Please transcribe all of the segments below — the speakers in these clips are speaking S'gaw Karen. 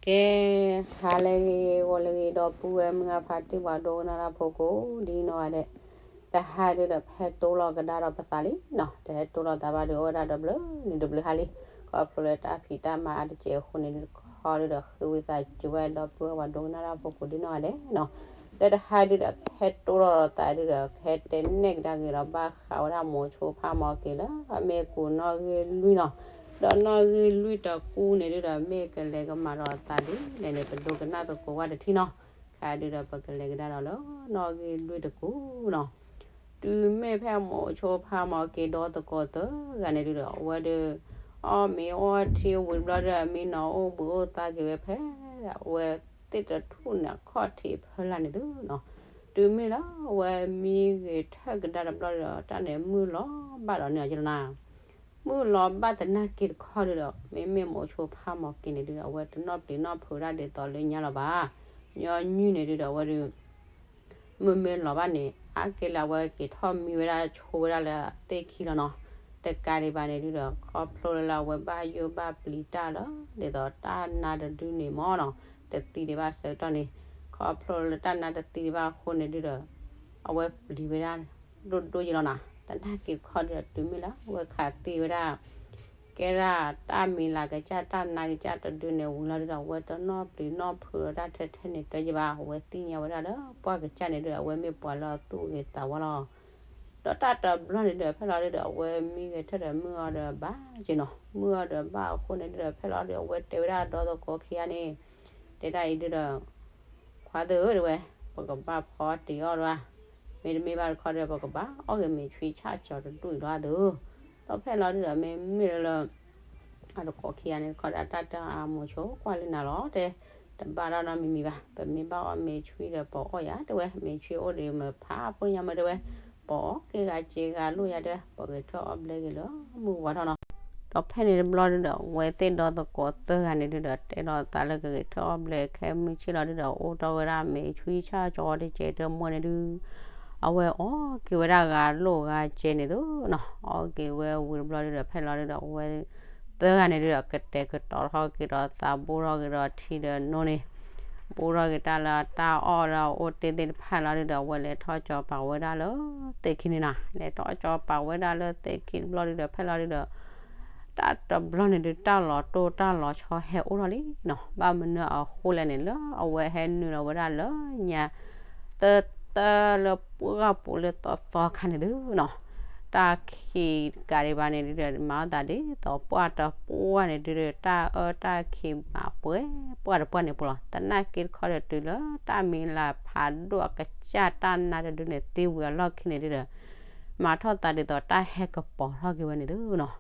ကဲ, ဟါလၢအဂ့ၤ ဂီၤလၢအဂ့ၤ ဒီပုၢ်ဝဲၢ်မုၢ်ဂၢ်ဖါတံၢ် ပှၤဒိကနၣ်တၢ်ဖိကိးဒ်နီၢ်ဂၤဒဲး, တဟါဒုဒီး ပဟဲတိၢ်လီၤကဒါဒီးပသးလံနီၤ, တဟဲတိၢ်လီၤသးဘၣ်ဒီး အိၣ်ဝဲဒၣ်တဘျုးနံၤတဘျုးဟါလံ, ခီဖျိလၢတၢ်ဖံးတၢ်မၤအါတကဲးအဃိန့ၣ်ဒုး တခီဒုဒီး ဃ့ဝံသးစူၤဝဲဒီပုၢ်ဝဲၢ်ပှၤဒိကနၣ်တၢ်ဖိကိးဒ်နီၢ်ဂၤဒဲးနီၤ, လၢတဟါဒုဒီး ပဟဲတိၢ်လီၤသးဒုဒီး ကဟဲတဲနဲၣ်ကဒါက့ၤဒီး ဘၣ်ဃးဝဲဒၣ်မိၤဆိဖးမီၤက့ၤလၢ အမ့ၢ်ကူးနီၣ်ဂံၢ်လွံၢ်နီၤ, ဒီးနီၣ်ဂံၢ်လွံၢ်တကူန့ၣ်ဒုဒီး မ့ၢ်ကလဲၤကမၤဒီးသးဒ်လဲၣ်န့ၣ် ပဒိကနၣ်သကိးဝဲတထံၣ်နီၤ, ခါဒုဒီး ပကလဲၤကဒါဒီးလၢနီၣ်ဂံၢ်လွံၢ်တကူနီၤ, တုၤမ့ၢ်ဖဲမိၤဆိဖးမီၤက့ၤဒီသကိးသၢဂၤန့ၣ်ဒုဒီး အဝဲဒုး အီၣ်မ့ၤအီထံဝံၤတဘျီဒီး မံနီၤအိၣ်ဘှံးအိၣ်သါက့ၤဝဲဖဲ အဝဲသ့ၣ်တထူၣ်န့ၣ် အခီၣ်ထံးဖီလာ်န့ၣ်သုနီၤ, တုၤမ့ၢ်လၢအဝဲမံဂဲၤထၢၣ်ကဒါတဘျီဒီး တၢ်န့ၣ်မုၢ်လီၤဘၣ်ဒီးန့ၣ်အီၤကလီနၤ မုၢ်လီၤဘၣ်သနာ်က့တခီဒုဒီး မ့မ့ၢ်မိၤဆိဖးမီၤက့ၤန့ၣ်ဒုဒီး အဝဲတနီၣ်ပျံၤနီၣ်ဖုးဒၣ်ဒ်သိးလၢညါလီၤဘၣ်, ညီနုၢ်န့ၣ်ဒုဒီး အဝဲဒုး မုၢ်မ့ၢ်လီၤဘၣ်န့ၣ် အါက့ၤလၢအဝဲက့ၤထီၣ်မံဝဲဒၣ်ဆိဝဲဒၣ်လၢသ့ၣ်ခံလီၤနီၤ, တကးဒံးဘၣ်န့ၣ်ဒုဒီး ခီဖျိလၢအဝဲဘၣ်ယိၣ်ဘၣ်ပျံၤတၢ်လၢ ဒ်သိးတၢ်နါတဒုန့ၣ်မ့ၢ်နီၤ, တသံဒံးဘၣ်ဆၢကတီၢ်န့ၣ်, ခီဖျိလၢတၢ်နါတသံဒံးဘၣ်အဃိန့ၣ်ဒုဒီး အဝဲပျံၤဝဲဒၣ် ဒိၣ်ဒိၣ်ယလီၤနီၤ, သနာ်က့တခီဒုဒီး တုၤမ့ၢ်လၢအဝဲခးသံဝဲဒၣ် ကဲဒၣ်တၢ်မံၤလၤကစၢ်တၢ်နါကစၢ်တဒုန့ၣ် ဝံၤလီၤဒုဒီး အဝဲတနီၣ်ပျံၤနီၣ်ဖုးဒီးတၢ်ထဲထဲန့ၣ်တယံာ်ဘၣ်, အဝဲသ့ၣ်ညါဝဲဒၣ်လၢပှၢ်ကစၢ်န့ၣ်ဒုဒီး အဝဲမ့ၢ်ပှၤလၢအသူၣ်ဂ့ၤသးဝါလီၤ. ဒီးတၢ်တဘျီန့ၣ်ဒုဒီး ဖဲလီၤဒုဒီး အဝဲမံဂဲၤထၢၣ်ဒီးမုၢ်အီၤဒီးဘၣ်က့နီၤ, မုၢ်အီၤဒီးဘၣ်အဃိန့ၣ်ဒုဒီး ဖဲလီၤဒုဒီး အဝဲတဲဝဲဒၣ်ဒီသကိးခံဂၤန့ၣ်, တဲဒၣ်အံၤဒုဒီး ခွါသၢဧၢ တဲဝဲ, ပကဘၣ်ဖီတ့ၤအီၣ်ဒၣ်, မ့တမ့ၢ်ဘၣ်တခီဒီး ပကဘၣ်အီၣ်က့ၤမ့ၤဆွံဆၣ်ကၠီၤတဒူၣ်အံၤလီၤသၢ, ဒီးဖဲလီၤဒုဒီး မ့မ့ၢ်လၢ အတကိးခံဂၤန့ၣ်တခီဒီး တၢ်တၢ်အမိၤဆိကွၢ်လၢနၤလီၤတဲ, တဘၣ်ဒၣ်နီတမံၤမံၤဘၣ်, ပမ့ၢ်ဘၣ်အီၣ်မ့ၤဆွံဒီး ပအီၣ်ယၤတဲဝဲ, မ့ၤဆွံအိၣ်ဒံးမ့ၢ်ဖးဖိညါမ့ၢ်တဲဝဲ, ပအီၣ်က့ၤဂၤစ့ဂၤလိၣ်ယၤတဲဝဲ, ပဂဲၤထၢၣ်အီၣ်ဘျဲက့ၤလၢမုၢ်ဝါထီၣ်နီၤ. ဒီးဖဲန့ၣ်တဘျီဒုဒီး အဝဲသ့ၣ်ဒီသကိးသၢဂၤန့ၣ်ဒုဒီး တဲဒီးသးလၢကဂဲၤထၢၣ်အီၣ်ဘျဲခဲမုၢ်ဆ့ၣ်လီၤဒုဒီး အိၣ်ထီၣ်ဝဲဒၣ်မ့ၤဆွံဆၣ်ကၠီတစဲးတမှဲန့ၣ်ဒု အဝဲအီၣ်က့ၤဝဲဒၣ်ဂၤလိၣ်ဂၤစဲန့ၣ်သုနီၤ, အီၣ်က့ၤဝဲဝံၤတဘျီဒုဒီး ဖဲလီၤဒုဒီး အဝဲသၢဂၤန့ၣ်ဒုဒီး ကတဲာ်ကတီၤထီၣ်က့ၤဒီးသးဘိထီၣ်က့ၤဒီးထံဒီးနိန့ၣ်, ဘိထီၣ်က့ၤတၢ်လၢတၢ်အီၣ်ဒီးအိၣ်တ့ၢ်သ့ၣ်တဖၣ်လီၤဒုဒီး အဝဲလဲၤထီၣ်ကၠီၤပာ်ဝဲဒၣ်လၢသ့ၣ်ခံန့ၣ်နီၤ, လဲၤထီၣ်ကၠီၤပာ်ဝဲဒၣ်လၢသ့ၣ်ခံတဘျီဒုဒီး ဖဲလီၤဒုဒီး တၢ်တဘျီန့ၣ်ဒု တၢ်လီၤတိၢ်တၢ်လီၤဆီဟဲအိၣ်ထီၣ်လံနီၤ, ဘၣ်မနုၤအဃိလဲၣ်န့ၣ် လၢအဝဲဟဲနုာ်လီၤဝဲဒၣ်လၢညါ တၢ်လၢပှၢ်ပူၤလၢသီသီခါန့ၣ်သုနီၤ, တၢ်ခံးတကးဒံးဘၣ်န့ၣ်ဒုဒီး မၤအီၣ်သးဒ်သိးပှၢ်တပှၢ်န့ၣ်ဒုဒီး တၢ်အၢတၢ်ခံးမၤပှဲၤပှၢ်တပှၢ်န့ၣ်ပူၤလီၤ. သနာ်က့တခီဒီး တုၤလၢတၢ်မံၤလၤဖးဒိၣ်အကစၢ်တၢ်နါတဒုန့ၣ် သံဝံၤအလီၢ်ခံန့ၣ်ဒုဒီး မၤထီၣ်သးဒ်သိးတၢ်ဟဲကပီၤထီၣ်က့ၤဝဲန့ၣ်သုနီၤ, ဒ်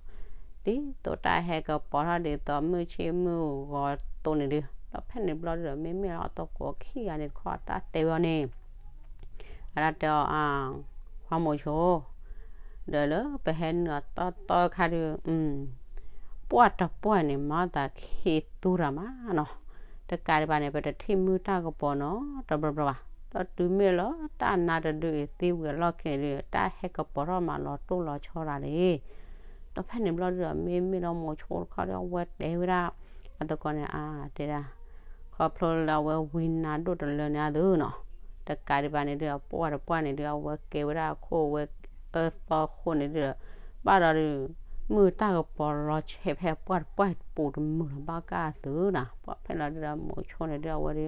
သိးတၢ်ဟဲကပီၤထီၣ်ဒ်သိးမုၢ်ဆ့ၣ်မုၢ်ဂီၤသိးန့ၣ်ဒု, ဒီးဖဲန့ၣ်တဘျီဒုဒီး မ့မ့ၢ်လၢအသကိးခံဂၤန့ၣ်တခီ တၢ်တဲဝဲအီၤန့ၣ် အတၢ်တဲအီၤ ခွါမိၤဆိ, ဒီးလၢပဟဲနုာ်အသီသီခါဒု ပှၢ်တပှၢ်န့ၣ် မၤအီၣ်သးခံးသူတၢ်မးနီၤ, တကးဒံးဘၣ်န့ၣ် ပတထံၣ်မုၢ်တၢ်ကပီၤနီတဘျီဘျီဘၣ်, ဒီးတုၤမ့ၢ်လၢတၢ်နါတဒုအံၤသံဝံၤအလီၢ်ခံန့ၣ်ဒု တၢ်ဟဲကပီၤထီၣ်မးလီၤတိၢ်လီၤဆီတၢ်လံ. ဒီးဖဲန့ၣ်တဘျီဒုဒီး မ့မ့ၢ်လၢမိၤဆိတခီဒီး အဝဲတဲဝဲဒၣ် အသကိးန့ၣ် အါ တဲဒၣ် ခီဖျိလၢအဝဲဝံနါဒိၣ်တလၢန့ၣ်အသိးနီၤ, တကးဒံးဘၣ်န့ၣ်ဒု အပှၢ်တပှၢ်န့ၣ်ဒု အဝဲကဲဝဲဒၣ်အခိၣ်ဝဲအၢသီဃိန့ၣ်ဒု ဘၣ်ဒီးဒု မုၢ်တၢ်ကပီၤလီၤဆဲးဖဲပှၢ်တပှၢ်ပူၤတမုာ်လီၤဘၣ်ကၢ်အသုးနီၤ, ပှၢ်ဖဲလီၤဒုဒီးမိၤဆိန့ၣ်ဒု အဝဲဒု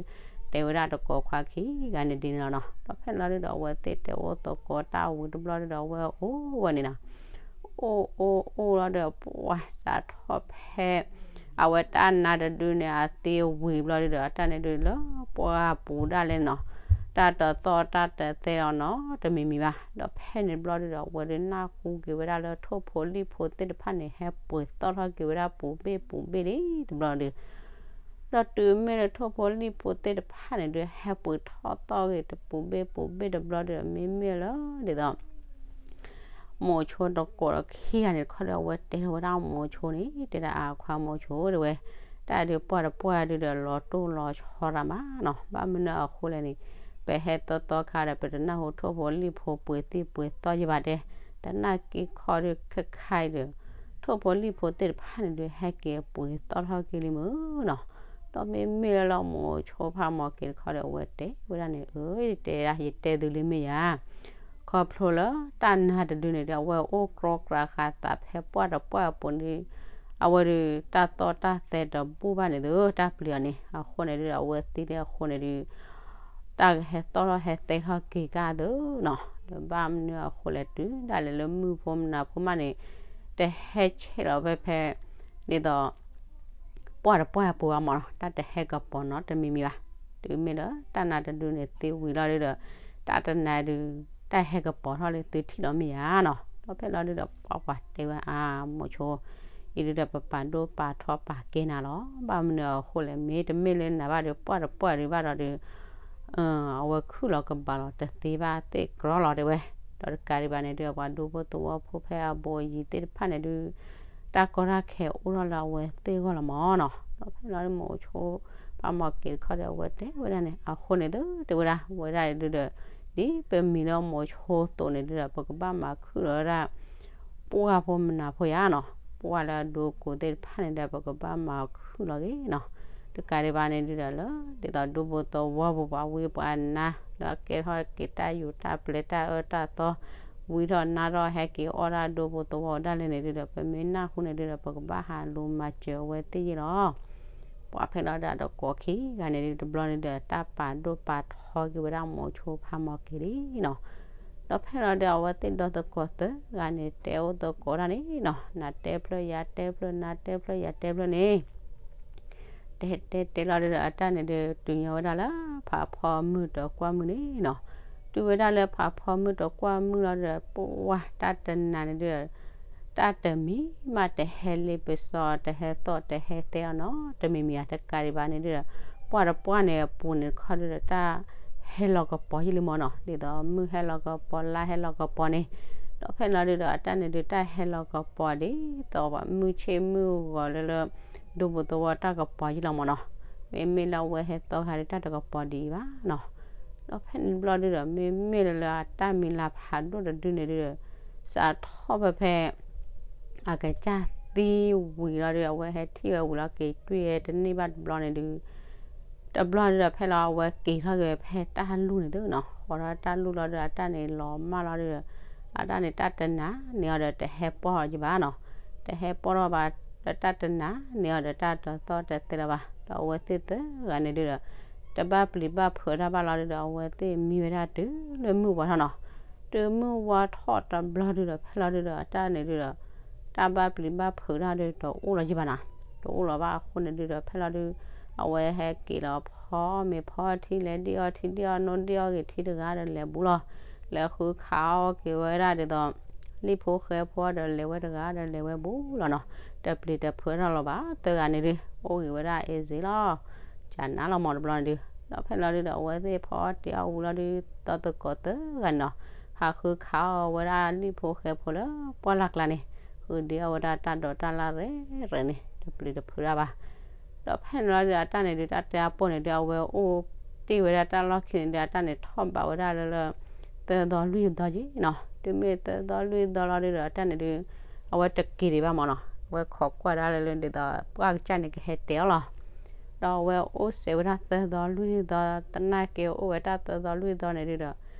တဲဝဲဒၣ်တကိးခွါခံဂၤန့ၣ်ဒ်န့ၣ်လီၤနီၤ, ဒီးဖဲလီၤဒုဒီး အဝဲသ့ၣ်တဲအိၣ်သကိးတၢ်ဝံၤတဘျီဒုဒီး အဝဲအိၣ်ဝဲန့ၣ်နီၤ အိၣ်အိၣ်အိၣ်လီၤဒီး ပှၢ်စးထီၣ်ဖဲ အဝဲတၢ်နါတဒုန့ၣ် အသံဝံၤဘျီဒုဒီး တၢ်န့ၣ်ဒုလၢပှၢ်ပူၤဒၣ်လဲာ်နီၤ, တၢ်တသီၣ်တၢ်တသဲလီၤနီတမံၤမံၤဘၣ်. ဒီးဖဲန့ၣ်တဘျီဒုဒီး အဝဲဒုနၢ်ဟူက့ၤဝဲဒၣ်လၢထိၣ်ဖိလံၣ်ဖိသ့ၣ်တဖၣ်န့ၣ် ဟဲပှ့ၤသီၣ်ထီၣ်က့ၤဝဲဒၣ်ပူၤဘ့ၣ်ပူၤဘ့ၣ်လံတဘျီဒု ဒီးတုၤမ့ၢ်လၢထိၣ်ဖိလံၣ်ဖိသ့ၣ်တဖၣ်န့ၣ်ဒု ဟဲပှ့ၤထီၣ်သီၣ်ဂ့ၤတပူၤဘ့ၣ်ပူၤဘ့ၣ်တဘျီဒု မ့မ့ၢ်လၢဒ်သိး မိၤဆိတကိးဒီးခံဂၤန့ၣ်တခီဒီး အဝဲတဲထီၣ်ဝဲဒၣ်မိၤဆိန့ၣ် တဲဒၣ်အခွါမိၤဆိတဲဝဲ, တၢ်ဒုပှၢ်တပှၢ်ဒုဒီးလီၤတိၢ်လီၤဆီတၢ်မးနီၤ, ဘၣ်မနုၤအဃိလဲၣ်န့ၣ် ပဟဲသီသီခါဒီး ပတနၢ်ဟူထိၣ်ဖိလံၣ်ဖိပှ့ၤသံပှ့ၤသီၣ်ယဘၣ်တဲ, တနာ်က့ခီဒုခဲခါအံၤဒီး ထိၣ်ဖိလံၣ်ဖိသ့ၣ်တဖၣ်န့ၣ်ဒု ဟဲက့ၤပှ့ၤသီၣ်ထီၣ်က့ၤလံမုၢ်နီၤ. ဒီးမ့မ့ၢ်လၢလၢမိၤဆိဖးမီၤက့ၤတခီဒီး အဝဲတဲဝဲဒၣ်န့ၣ်, အၢ ယတဲဒၣ် ယတဲသုလံမ့ၢ်ယၤ, ခီဖျိလၢတၢ်နါတဒုန့ၣ်ဒီး အဝဲအိၣ်ကြီကြးဃာ်သးဖဲပှၢ်တပှၢ်အပူၤန့ၣ်, အဝဲဒုး တၢ်သီၣ်တၢ်သဲတဘူၣ်ဘၣ်န့ၣ်သု တၢ်ပျံၤအီၤန့ၣ်, အဃိန့ၣ်ဒုးဒီး အဝဲသံလၢအဃိန့ၣ်ဒုး တၢ်ကဟဲသီၣ်ထီၣ်ဟဲသဲထီၣ်က့ၤကၢ်သုနီၤ, ဒီးဘၣ်မနုၤအဃိလဲၣ် တုၤဒၣ်လဲာ်လၢမုၢ်ဖိမနၤဖိမးန့ၣ် တဟဲဆဲးလီၤဖဲဖဲ ဒ်သိး ပှၢ်တပှၢ်အပူၤဘၣ်မးနီၤ, တၢ်တဟဲကပီၤနီတမံၤမံၤဘၣ်. တုၤမ့ၢ်လၢတၢ်နါတဒုန့ၣ်သံဝံၤလီၤဒုးဒီး တၢ်တနါဒုး တၢ်ဟဲကပီၤထီၣ်လၢသုထံၣ်လီၤမ့ၢ်ယၤနီၤ. ဒီးဖဲလီၤဒုးဒီး ပှၤပှၤတဲဝဲ အါ မိၤဆိ အံၤဒုးဒီး ပပာ်ဒိၣ်ပာ်ထီပာ်ကဲနၤလီၤ. ဘၣ်မနုၤအဃိလဲၣ် မ့တမ့ၢ်လၢနၤဘၣ်ဒီး ပှၢ်တပှၢ်ဒုးဘၣ်ဒီးဒုး အဝဲခုၣ်လီၤကဘၣ်လီၤ တသ့ဘၣ်သ့ၣ်ကြီလီၤတဲဝဲ. ဒီးတကးဒံးဘၣ်န့ၣ်ဒုး ပှၤဒူဖိသဝီဖိဖဲအဘူးအယံၤသ့ၣ်တဖၣ်န့ၣ်ဒုး တၢ်ကီတၢ်ခဲအိၣ်ထီၣ်လၢအဝဲသ့ၣ်အဂီၢ်လီၤမးနီၤ. ဒီးဖဲလီၤဒုးမိၤဆိဖးမီၤက့ၤတခီဒီး အဝဲတဲဝဲဒၣ်န့ၣ် အဃိန့ၣ်သုတဲဝဲဒၣ် ဝဲဒၣ်ဒုးဒီး ဒ်ပမံၤလၢမိၤဆိသိးန့ၣ်ဒုးဒီး ပကဘၣ်မၤခုၣ်လီၤဝဲဒၣ် ပှၢ်ဖိမနၤဖိယၤနီၤ, ပှၢ်လၢအဒိကိးသ့ၣ်တဖၣ်န့ၣ်ဒီး ပကဘၣ်မၤခုၣ်လီၤက့ၤနီၤ. တကးဒံးဘၣ်န့ၣ်ဒုးဒီးလၢ ဒ်သိးဒူဖိသဝီဖိပှၤဝံပှၤနါ လၢအကဲထီၣ်က့ၤတၢ်ယူးတၢ်ပျဲၤတၢ်အၢတၢ်သီ ဝံထီၣ်နါထီၣ်ဟဲက့ၤအီၣ်ဒၣ်ဒူဖိသဝီဒၣ်လဲာ်န့ၣ်ဒုးဒီး ပမ့ၢ်နၢ်ဟူန့ၣ်ဒုးဒီး ပကဘၣ်ဟးလူၤမၤစၢၤအဝဲသ့ၣ်ယ့ၢ်လီၤ. ပှၤဖဲလီၤဒုးအတကိးခံဂၤန့ၣ်ဒုး တဘျီန့ၣ်ဒုး တၢ်ပာ်ဒိၣ်ပာ်ထီက့ၤဝဲဒၣ်မိၤဆိဖးမီၤက့ၤလံနီၤ. ဒီးဖဲလီၤဒုး အဝဲသ့ၣ်ဒီသကိးသၢဂၤန့ၣ် တဲအိၣ်သကိးတၢ်န့ၣ်နီၤ, နၤတဲဖျၢၣ်ယၤတဲဖျၢၣ် နၤတဲဖျၢၣ်ယၤတဲဖျၢၣ်န့ၣ် တဲတဲတဲလီၤဒုးဒီး အတၢ်န့ၣ်ဒုး တုၤညီဝဲဒၣ်လၢ ဖးဖီမုၢ်တကွၢ်မုၢ်န့ၣ်နီၤ. တုၤဝဲဒၣ်လၢဖးဖီမုၢ်တကွၢ်မုၢ်လီၤဒုးဒီး ပှၢ်တၢ်တနါန့ၣ်ဒုးဒီး တၢ်တမံၤမးတဟဲလ့ပစီ တဟဲသီၣ်တဟဲသဲအီၤနီတမံၤမံၤဧါ. တကးဒံးဘၣ်န့ၣ်ဒုးဒီး ပှၢ်တပှၢ်န့ၣ်အပူၤန့ၣ်တခီဒုးဒီး တၢ်ဟဲလီၤကပီၤယံာ်လံမးနီၤ, ဒ်သိးမုၢ်ဟဲလီၤကပီၤ လါဟဲလီၤကပီၤန့ၣ်, ဒီးဖဲလီၤဒုးဒီး အတၢ်န့ၣ်ဒုး တၢ်ဟဲလီၤကပီၤဒ်သိးပှၤမုၢ်ဆ့ၣ်မုၢ်ဂီၤလၢလၢ ဒူဖိသဝီတၢ်ကပီၤယံာ်လီၤမးနီၤ. မ့မ့ၢ်လၢအဝဲဟဲသီခါဒုး တၢ်တကပီၤဒံးဘၣ်နီၤ. ဒီးဖဲန့ၣ်တဘျီဒုးဒီး မ့မ့ၢ်လၢလၢအတၢ်မံၤလၤဖးဒိၣ်တဒုန့ၣ်ဒုးဒီး စးထီၣ်ဖဲဖဲ အကစၢ်သံဝံၤလီၤဒုး အဝဲဟဲထံၣ်ဝဲဝံၤလီၤ က့ၤတွံၢ်ဝဲတန့ၢ်ဘၣ်တဘျီန့ၣ်ဒုး တဘျီဒုးဒီး ဖဲလီၤအဝဲက့ၤထီၣ်က့ၤဖဲတၢ်လူၢ်န့ၣ်သုနီၤ, ဃီၤထီၣ်တၢ်လူၢ်လီၤဒုး အတၢ်န့ၣ်လီၤမၢ်လီၤဒုးဒီး အတၢ်န့ၣ်တၢ်တနၤန့ၢ်အီၤဒီး တဟဲပီၢ်လီၤက့ၤဘၣ်နီၤ. တဟဲပီၢ်ထီၣ်ဘၣ်ဒီး တၢ်တနၤန့ၢ်အီၤဒီး တၢ်တသီၣ်တသဲလီၤဘၣ်. ဒီးအဝဲသ့ၣ်သၢဂၤန့ၣ်ဒုးဒီး တဘၣ်ပျံၤဘၣ်ဖုးတၢ်ဘၣ်လီၤဒုးဒီး အဝဲသ့ၣ်မံဝဲဒၣ်တုၤလၢမုၢ်ဝါထီၣ်နီၤ. တုၤမုၢ်ဝါထီၣ်တဘျီဒုးဒီး ဖဲလီၤဒုးဒီး အတၢ်န့ၣ်ဒုးဒီး တၢ်ဘၣ်ပျံၤဘၣ်ဖုးတၢ်ဒုးတအိၣ်လီၤက့ၤဘၣ်နီၤ. တအိၣ်လီၤဘၣ်အဃိန့ၣ်ဒုးဒီး ဖဲလီၤဒုး အဝဲဟဲက့ၤလီၤဖီမ့ၤဖီထံ လဲၤဒံၣ်အီၣ်ထံဒံၣ်အီၣ်နိဒံၣ်အီၣ်ဂ့ၤထံတဂၤဒီးလဲၤဘူးလီၤ. လဲၤဃုခးအီၣ်က့ၤဝဲဒၣ်ဒ်သိး လံၣ်ဖိဃဲဖိဒီးလဲၤဝဲတဂၤဒီးလဲၤဝဲဘူးလီၤနီၤ. တပျံၤတဖုးတၢ်လီၤဘၣ် သၢဂၤန့ၣ်ဒုး အိၣ်ဂ့ၤဝဲဒၣ်အ့စ့လီၤ. ကနၤလီၤမးတဘျီန့ၣ်ဒုး ဒီးဖဲလီၤဒုးဒီး အဝဲသ့ၣ်ဖီအီၣ်တ့ၤအီၣ်ဝံၤလီၤဒုး သီသကိးသၢဂၤန့ၣ်နီၤ ဟးဃုခးအီၣ်ဝဲဒၣ်လံၣ်ဖိဃဲဖိလၢပှၢ်လၢ်ကျါန့ၣ် ဃုဒ့အီၣ်ဝဲဒၣ်တၢ်ဒိးတၢ်လၢ်ရဲၣ်ရဲၣ်န့ၣ် တပျံၤတဖုးတၢ်ဘၣ်. ဒီးဖဲန့ၣ်လီၤဒုး အတၢ်န့ၣ်ဒုး တၢ်တဲအပိၢ်န့ၣ်ဒုး အဝဲအိၣ်တ့ၢ်ဝဲဒၣ်တၢ်လီၢ်ခံန့ၣ်ဒုး အတၢ်န့ၣ်ထီၣ်ဘးဝဲဒၣ်လၢလၢ သၢသီလွံၢ်သီက့ၤနီၤ. တုၤမ့ၢ်သၢသီလွံၢ်သီလီၤဒုးဒီး အတၢ်န့ၣ်ဒုး အဝဲတက့ၤဒံးဘၣ်မးနီၤ. အဝဲခိးကွၢ်ဒၣ်လၢလၢဒ်သိး ပှၢ်ကစၢ်န့ၣ်ကဟဲတဲအီၤလီၤ. ဒီးအဝဲအိၣ်စဲးဝဲဒၣ်သၢသီလွံၢ်သီ သနာ်က့အိၣ်ဝဲတၢ်သၢသီလွံၢ်သီန့ၣ်ဒုးဒီး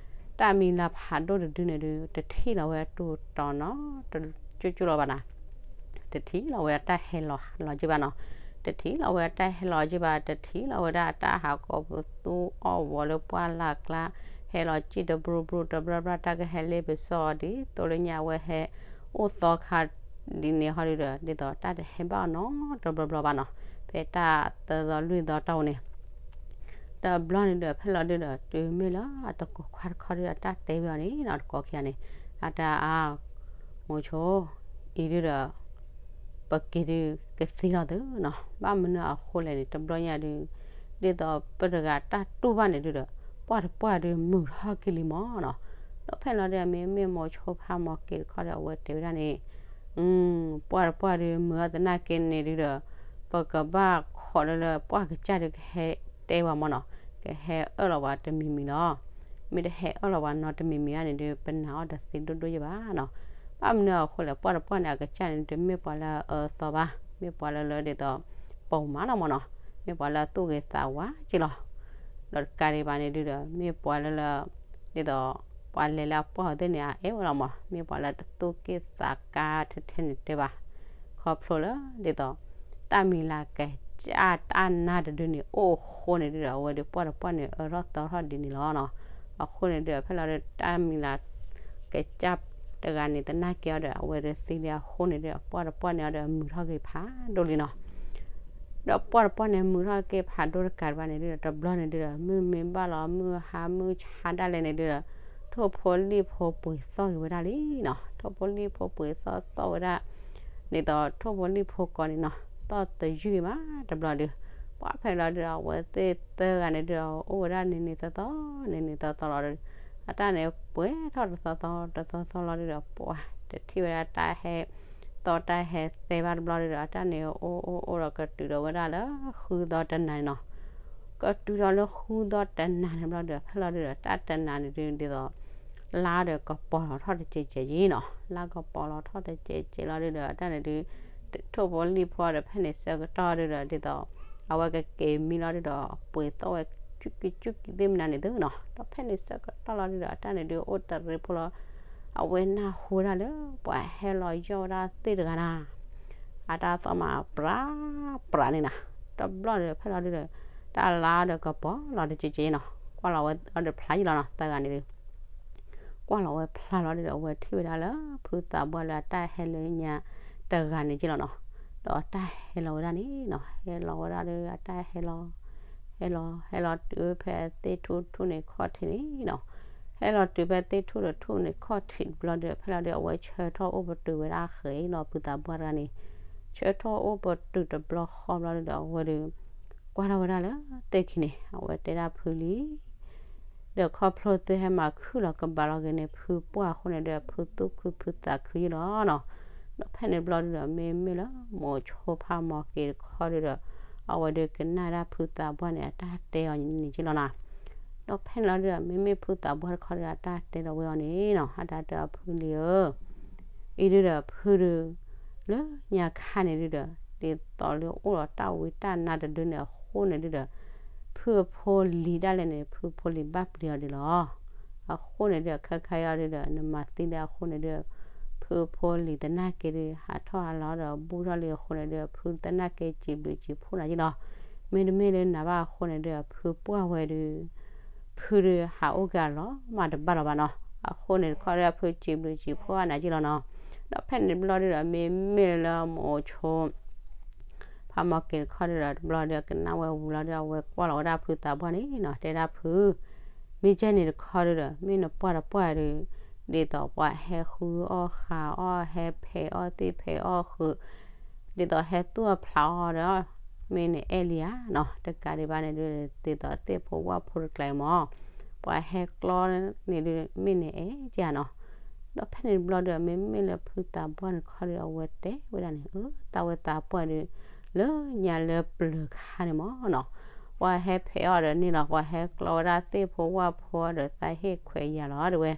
တၢ်မံၤလၤဖးဒိၣ်တဒုန့ၣ်ဒုး တထံၣ်လီၤဝဲတူၢ်တီၤနီၤ တကၠိကၠိလီၤဘၣ်နီၤ. တထံၣ်လီၤဝဲဒၣ်တၢ်ဟဲလီၤလီၤက့ၤဘၣ်နီၤ. တထံၣ်လီၤဝဲဒၣ်တၢ်ဟဲလီၤလီၤက့ၤဘၣ် တထံၣ်လီၤဝဲဒၣ်တၢ်ဟးကိးပသူအီၣ်ဝီၤလၢပှၢ်လၢ်ကျါ ဟဲလီၤက့ၤတဘြူၤဘြူၤတဘြၢဘြၢ တၢ်ကဟဲလ့ပစီဒ်သိးလၢညါဝဲဟဲ အိၣ်သီခါဒ်န့ၣ်ဟီဒုးဒီး ဒ်သိးတၢ်တဟဲဘၣ်အီၤနီတဘျီဘျီဘၣ်နီၤ. ဖဲတၢ်သၢသီလွံၢ်သီတီၢ်ပူၤန့ၣ် တဘျီန့ၣ်ဒုး ဖဲလီၤဒုးဒီး တုၤမ့ၢ်လၢအတကိးခွါတခီဒုးဒီး တၢ်တဲဝဲအီၤန့ၣ်နီၤ တကိးခံဂၤန့ၣ် အတၢ်အါ မိၤဆိ အံၤဒုးဒီး ပက့ၤဒုးကသ့လီၤသုနီၤ. ဘၣ်မနုၤအဃိလဲၣ်န့ၣ် တဘျီညါဒုး ဒ်သိးပတဂၤတၢ်တူၢ်ဘၣ်န့ၣ်ဒုးဒီး ပှၢ်တပှၢ်ဒုးမုာ်ထီၣ်က့ၤလံမးနီၤ. ဒီးဖဲလီၤဒုး မ့မ့ၢ်မိၤဆိဖးမီၤက့ၤတခီဒီး အဝဲတဲဝဲဒၣ်န့ၣ် ပှၢ်တပှၢ်ဒုးမုာ်အီၤသနာ်က့န့ၣ်ဒုးဒီး ပကဘၣ်ခိးလၢလၢပှၢ်ကစၢ်ဒုးကဟဲတဲဝဲမးနီၤ, ကဟဲအၢၣ်လီၤဝဲတမံၤမံၤလီၤ. မ့ၢ်တဟဲအၢၣ်လီၤဝဲနီတမံၤမံၤဧါန့ၣ်ဒုး ပနာ်အီၤတသ့ဒိၣ်ဒိၣ်ယဲၢ်ဘၣ်နီၤ. ဘၣ်မနုၤအဃိလဲၣ် ပှၢ်တပှၢ်န့ၣ် အကစၢ်န့ၣ် တမ့ၢ်ပှၤလၢအအၢသီဘၣ်, မ့ၢ်ပှၤလၢလၢဒ်သိး ပိာ်မးလီၤမးနီၤ. မ့ၢ်ပှၤလၢအသူၣ်ဂ့ၤသးဝါက့လီၤ. ဒီးတကးဒံးဘၣ်န့ၣ်ဒုဒီး မ့ၢ်ပှၤလၢလၢ ဒ်သိး ပှၤလဲၤလၢအပှၢ်အီၤသ့ၣ်န့ၣ် အအဲၣ်ဝဲလီၤမး, မ့ၢ်ပှၤလၢတသူၣ်က့ၣ်သးကါထဲထဲန့ၣ်တဲဘၣ်. ခီဖျိလၢ ဒ်သိး တၢ်မံၤလၤကစၢ်တၢ်နါတဒုန့ၣ် အိၣ်အဃိန့ၣ်ဒုဒီး အဝဲဒုးပှၢ်တပှၢ်န့ၣ် အၢထီၣ်သီထီၣ်ဒ်န့ၣ်လီၤနီၤ. အဃိန့ၣ်ဒုဒီး ဖဲလီၤဒုး တၢ်မံၤလၤကစၢ်တဂၤန့ၣ် သနာ်က့အီၤဒီး အဝဲဒုးသံလံအဃိန့ၣ်ဒုဒီး အပှၢ်တပှၢ်န့ၣ်အီၤဒီး အမုာ်ထီၣ်က့ၤဖးဒိၣ်လံနီၤ. ဒီးပှၢ်တပှၢ်န့ၣ် မုာ်ထီၣ်က့ၤဖးဒိၣ်တကးဒံးဘၣ်န့ၣ်ဒုဒီး တဘျီန့ၣ်ဒုဒီး မုၢ်မ့ၢ်ဘၣ်လီၤ မုၢ်ဟါမုၢ်ဆါဒၣ်လဲာ်န့ၣ်ဒုဒီး ထိၣ်ဖိလံၣ်ဖိပှ့ၤသီၣ်က့ၤဝဲဒၣ်လံနီၤ. ထိၣ်ဖိလံၣ်ဖိပှ့ၤသီၣ်သီၣ်ဝဲဒၣ် ဒ်သိးထိၣ်ဖိလံၣ်ဖိကိးန့ၣ်နီၤ သီၣ်တယုၢ်က့ၤမးတဘျီဒုး ပှၢ်ဖဲလီၤဒုဒီး အဝဲသ့ၣ်သၢဂၤန့ၣ်ဒုဒီး အိၣ်ဝဲဒၣ်န့ၣ်န့ၣ်သီသီ န့ၣ်န့ၣ်သီသီလီၤဒုး အတၢ်န့ၣ်ပှဲၤထီၣ်တသီသီတသီသီလီၤဒုဒီး ပှၢ်တထံၣ်ဝဲဒၣ်တၢ်ဟဲ သီၣ်တၢ်ဟဲသဲဘၣ်တဘျီဒုဒီး အတၢ်န့ၣ်အိၣ်အိၣ်အိၣ်ဒီးကတုၤဒီးဝဲဒၣ်လၢ ဃုသီတနၤန့ၣ်နီၤ. ကတုၤဒီးလၢဃုသီတနၤန့ၣ်ဘျီဒုဒီး ဖဲလီၤဒုဒီး တၢ်တနၤန့ၣ်ဒု ဒ်သိး လါဒီးကပီၤလီၤထီၣ်တစဲးစဲးယံၤနီၤ. လါကပီၤလီၤထီၣ်တစဲးစဲးလီၤဒုဒီး အတၢ်န့ၣ်ဒု ထိၣ်ဖိလံၣ်ဖိဒီး ဖဲန့ၣ်ဆၢကတီၢ်ဒုဒီး ဒ်သိး အဝဲကက့ၤမံလီၤဒုဒီး ပှ့ၤသီၣ်ဝဲ ကၠူကံကၠူကံသ့ၣ်မနုၤန့ၣ်သုနီၤ. ဒီးဖဲန့ၣ်ဆၢကတီၢ်လီၤဒုဒီး အတၢ်န့ၣ်ဒု အိၣ်တရံးဖိလီၤ. အဝဲနၢ်ဟူဝဲဒၣ်လၢ ပှၤဟဲလီၤယီၢ်ဝဲဒၣ်သ့ၣ်တဂၤနီၤ. အတၢ်သီၣ်မးပြးပြးန့ၣ်နီၤ. တဘျီန့ၣ် ဖဲလီၤဒုဒီး တၢ်လါဒီးကပီၤလီၤတစဲးစဲးနီၤ. ကွၢ်လီၤဝဲအီၤဒီးဖျါယံၤလီၤနီၤ သၢဂၤန့ၣ်ဒု ကွၢ်လီၤဝဲဖျါလီၤဒုဒီး အဝဲထံၣ်ဝဲဒၣ်လၢ ဖုသးပှၢ်လၢအတၢ်ဟဲလၢညါတဂၤန့ၣ်က့လီၤနီၤ. ဒီးအတၢ်ဟဲလီၤဝဲဒၣ်န့ၣ်နီၤ ဟဲလီၤဝဲဒၣ်ဒီး အတၢ်ဟဲလီၤ ဟဲလီၤ ဟဲလီၤတုၤဖဲအသ့ၣ်ထူၣ်ထူၣ်န့ၣ်ခီၣ်ထံးန့ၣ် နီၤ. ဟဲလီၤတုၤဖဲသ့ၣ်ထူၣ်ဒီးထူၣ်န့ၣ်ခီၣ်ထံးတဘျီဒီး ဖဲလီၤဒုး အဝဲဆၢထီၣ်အိၣ်ပတုာ်ဝဲဒၣ်ဃဲၤလီၤ ဖုသးပှၢ်တဂၤန့ၣ် ဆၢထီၣ်အိၣ်ပတုာ်တဘျီဃီဘျီဒုဒီး အဝဲဒုး ကွၢ်ထီၣ်ဝဲဒၣ်လၢသ့ၣ်ခံန့ၣ် အဝဲတဲဒၣ်ဖုလံ ဒီးခီဖျိသုဟဲမၤခုၣ်လီၤကဘၣ်လီၤဂ့ၤန့ၣ် ဖုပှၢ်အဃိန့ၣ်ဒီး ဖုသူၣ်ခုဖုသးခုယံၤလီၤနီၤ. ဒီးဖဲန့ၣ်တဘျီဒုဒီး မ့မ့ၢ်လၢမိၤဆိဖးမီၤက့ၤတခီဒုဒီး အဝဲဒုးကနၣ်ဒၣ်ဖုသးပှၢ်န့ၣ် အတၢ်တဲအီၤန့ၣ်က့လီၤနီၤ. ဒီးဖဲန့ၣ်လီၤဒုဒီး မ့မ့ၢ်ဖုသးပှၢ်တခီဒုဒီး အတၢ်တဲဒီးဝဲအီၤန့ၣ်နီၤ အတၢ်တဲအီၤဖုလံဧၢ အံၤဒုဒီးဖုဒု လၢညါခါန့ၣ်ဒုဒီး ဒ်သိးလၢအိၣ်ဒီးတၢ်ဝံတၢ်နါတဒုန့ၣ်အဃိန့ၣ်ဒုဒီး ဖုအဖိလံၤဒၣ်လဲာ်န့ၣ် ဖုအဖိလံၤဘၣ်ပျံၤအီၤဒံးလီၤ. အဃိန့ၣ်ဒုဒီး ခဲခါအံၤဒုဒီး နမၤသံလၢအဃိန့ၣ်ဒု ဖုအဖိလံၤသနာ်က့ဒု ဟးထီၣ်ဟးလီၤဒီး ဘူးထီၣ်လံအဃိန့ၣ်ဒု ဖုသနာ်က့စံးဘျုးစံးဖှိၣ်နၤယံၤလီၤ. မ့တမ့ၢ်လၢနၤဘၣ်အဃိန့ၣ်ဒု ဖုပှၢ်ဝဲဒု ဖုဒုဟးအိၣ်က့ၤအလီၤမးတဘၣ်လီၤဘၣ်နီၤ. အဃိန့ၣ်တခီဒု ဖုစံးဘျုးစံးဖှိၣ်နၤယံၤလီၤနီၤ. ဒီးဖဲန့ၣ်တဘျီဒုဒီး မ့မ့ၢ်လၢမိၤဆိ ဖးမီၤက့ၤတခီဒုဒီး တဘျီဒီးကနၣ်ဝဲဝံၤလီၤဒီး အဝဲကွၢ်လီၤဝဲဒၣ်ဖုသးပှၢ်န့ၣ်နီၤ တဲဒၣ်ဖု မ့ၢ်ကဲန့ၣ်တခီဒုဒီး မ့ၢ်နပှၢ်တပှၢ်ဒု ဒ်သိးပှၤဟဲဃုအီၣ်ဃာ်အီၣ် ဟဲဖံးအီၣ်သ့ၣ်ဖံးအီၣ်ဃုာ် ဒ်သိးဟဲသူၣ်အီၣ်ဖျးအီၣ်ဒီး မ့ၢ်နအဲၣ်လံဧါနီၤ. တကးဒံးဘၣ်န့ၣ်ဒု ဒ်သိးသ့ၣ်ဖိဝၣ်ဖိတကျါအံၤမး ပှၤဟဲကျီန့ၣ်ဒု မ့ၢ်နအဲၣ်ကဧါနီၤ. ဒီးဖဲန့ၣ်တဘျီဒု မ့မ့ၢ်လၢဖုသးပှၢ်န့ၣ်တခီဒု အဝဲတဲဝဲဒၣ်န့ၣ် အၢ တၢ်ဝဲသးပှၢ်ဒု လၢညါလၢပျၢၤခါန့ၣ်မးနီၤ ပှၤဟဲဖံးအီၣ်ဒီးန့ၣ်လီၤ ပှၤဟဲကျီဝဲဒၣ်သ့ၣ်ဖိဝၣ်ဖိဒီးသးဟ့ၣ်ခွဲးယာ်လီၤ တဲဝဲ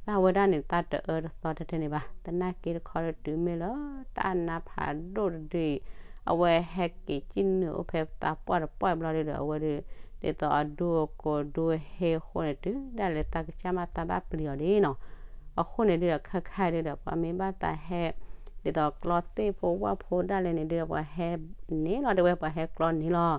တၢ်ဝဲဒၣ်န့ၣ် တၢ်တအၢတသီတထဲန့ၣ်ဘၣ်. သနာ်က့တခီဒု တုၤမ့ၢ်လၢတၢ်နါဖးဒိၣ်တဒုအံၤ အဝဲဟဲက့ၤစံၣ်နုာ်အိၣ်ဖဲသးပှၢ်တပှၢ်ဘျီဒုဒီး အဝဲဒု ဒ်သိးအဒူအကိးဒူဟ့အဃိန့ၣ် တုၤဒၣ်လဲာ်တၢ်ကစၢ်မးတၢ်ဘၣ်ပျံၤအီၤဒ်နီၤ. အဃိန့ၣ်ဒုဒီး ခဲခါဒုဒီး ပှၤမ့ၢ်ဘၣ်သးဟဲ ဒ်သိးကျီသ့ၣ်ဖိဝၣ်ဖိဒၣ်လဲာ်န့ၣ်ဒုဒီး ပှၤဟဲန့ၣ်လီၤ တဲဝဲ ပှၤဟဲကျီန့ၣ်လီၤ.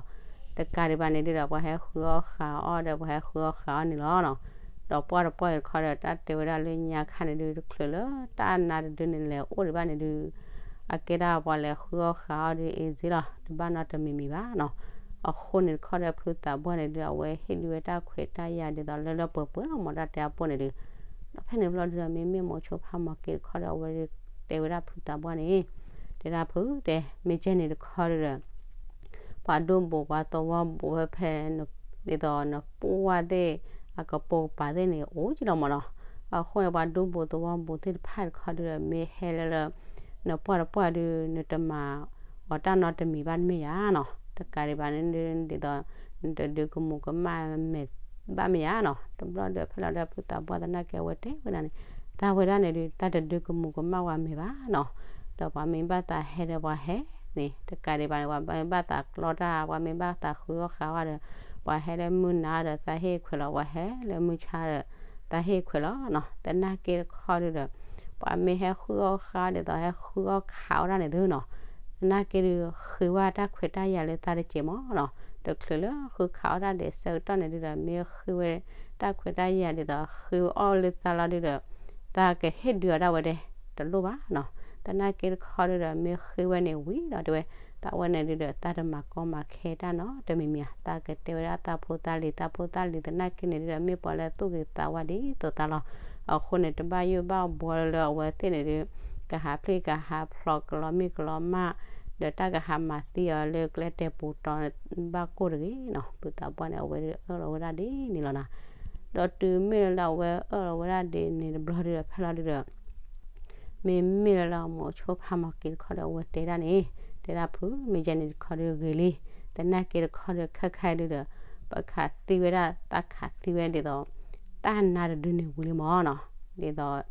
တကးဒံးဘၣ်န့ၣ်ဒုဒီး ပှၤဟဲဃုအီၣ်ဃာ်အီၣ်ဒီး ပှၤဟဲဃုအီၣ်ဃာ်အီၣ်န့ၣ်လီၤနီၤ. ဒီးပှၢ်တပှၢ်တခီဒီး တၢ်တဲဝဲဒၣ်လၢညါခါန့ၣ်ဒု တချုးလၢတၢ်နါတဒုန့ၣ်လဲၤအိၣ်ဒံးဘၣ်န့ၣ်ဒု အကဲဒၣ်ပှၤလဲၤဃုအီၣ်ဃာ်အီၣ်ဒ်အံၤစ့လီၤ တဘၣ်နီတမံၤမံၤဘၣ်နီၤ. အဃိန့ၣ်တခီဒီး ဖုသးပှၢ်န့ၣ်ဒု အဝဲဟ့ၣ်ဒုဝဲတၢ်ခွဲးတၢ်ယာ်ဒ်သိးလၢလၢပှဲၤပှဲၤလီၤ မ့ၢ်တၢ်တဲအပိၢ်န့ၣ်ဒု ဒီးဖဲန့ၣ်တဘျီဒုဒီး မ့မ့ၢ်မိၤဆိဖးမီၤက့ၤတခီဒီး အဝဲတဲဝဲဒၣ်ဖုသးပှၢ်န့ၣ် တဲဒၣ်ဖုတဲ မ့ၢ်ကဲန့ၣ်တခီဒုဒီး ပှၤဒူဘိးပှၤသဝီဘိးဝဲဖဲ ဒ်သိးနပှၢ်ဝၣ်သ့ၣ် အကပိာ်ကပၤသ့ၣ်န့ၣ် အိၣ်က့လီၤမးနီၤ. အဃိန့ၣ် ပှၤဒူဘိးသဝီဘိးသ့ၣ်တဖၣ်တခီဒုဒီး မ့ၢ်ဟဲလၢလၢ နပှၢ်တပှၢ်ဒု နတမၤအီၤတၢ်နီတမံၤဘၣ်တမ့ၢ်ယါနီၤ. တကးဒံးဘၣ်န့ၣ်ဒု ဒ်သိး နတဒုကမူးကမၣ်မဲာ်ဘၣ်မ့ၢ်ယါနီၤ. တဘျီဒီး ဖဲလီၤဒီးဖုသးပှၢ်သနာ်က့ အဝဲတဲဝဲဒၣ်န့ၣ် တၢ်ဝဲဒၣ်န့ၣ်ဒု တၢ်တဒုကမူးကမၣ်ဝဲမဲာ်ဘၣ်နီၤ. ဒီးပှၤမ့ၢ်ဘၣ်သးဟဲဒီးပှၤဟဲ န့ၣ် တကးဒံးဘၣ်န့ၣ် ပှၤမ့ၢ်ဘၣ်သးကျီတၢ် ပှၤမ့ၢ်ဘၣ်သးဃုအီၣ်ဃါအီၣ်ဒီး ပှၤဟဲလၢမုၢ်နၤဒီးသးဟ့ၣ်ခွဲးလီၤ ပှၤဟဲလၢမုၢ်ဆါဒီး သးဟ့ၣ်ခွဲးလီၤနီၤ. သနာ်က့တခီဒုဒီး ပှၤမ့ၢ်ဟဲဃုအီၣ်ဃါဒ်သိးဟဲဃုအီၣ်ခးအီၣ်တၢ်န့ၣ်သုနီၤ သနာ်က့ဒု ဃ့ဝဲတၢ်ခွဲးတၢ်ယာ်လၢသးတစဲးမ့ၢ်နီၤ. တချုးလၢဃုခးအီၣ်တၢ်ဒ်ဆၢကတီၢ်န့ၣ်ဒုဒီး မ့ၢ်ဃ့ဝဲတၢ်ခွဲးတၢ်ယာ်ဒ်သိးဃ့အီၣ်လၢသးလီၤဒုဒီး သးကဟ့ၣ်ဒုးအီၤဒၣ်ဝဲဒဲး တလိၣ်ဘၣ်နီၤ. သနာ်က့တခီဒုဒီး မ့ၢ်ဃ့ဝဲန့ၣ်ဝံၤဒီးတဲဝဲ သးဝဲန့ၣ်ဒုဒီး သးတမၤကီမၤခဲတၢ်နီတမံၤမံၤဧါ. သးကတဲဝဲဒၣ်သးဖိသးလံၤ သးဖိသးလံၤသနာ်က့န့ၣ်ဒုဒီး မ့ၢ်ပှၤလၢသူၣ်ဂ့ၤသးဝါဒ်သိးသးလီၤ. အဃိန့ၣ် တဘၣ်ယိၣ်ဘၣ်ဘှီလၢအဝဲသ့ၣ်န့ၣ်ဒု ကဟးဖျ့ကဟးဖျိးကလီၤမ့ၢ်ကလီၤမၢ် ဒီးတၢ်ကဟးမၤသံအီၤလၢကျဲတဲာ်ပူၤတီၤဘၣ်ကိၢ်တဂ့ၤနီၤ. ဖုသးပှၢ်န့ၣ် အဝဲဒုအၢၣ်လီၤဝဲဒၣ်ဒ်န့ၣ်လီၤနီၤ. ဒီးတုၤမ့ၢ်လၢအဝဲအၢၣ်လီၤဝဲဒၣ်ဒ်န့ၣ်တဘျီဒုဒီး ဖဲလီၤဒုဒီး မ့မ့ၢ်လၢလၢအမိၤဆိဖးမီၢ်က့ၤတခီဒီး အဝဲတဲဒၣ်န့ၣ် တဲဒၣ်ဖု မ့ၢ်ကဲန့ၣ်တခီဒီးဂ့ၤလံ. သနာ်က့တခီဒီး ခဲခါဒုဒီး ပခးသံဝဲဒၣ် သးခးသံဝဲဒ်သိး တၢ်နါတဒုန့ၣ်ဝံၤလံမ့ၢ်နီၤ. ဒ်သိး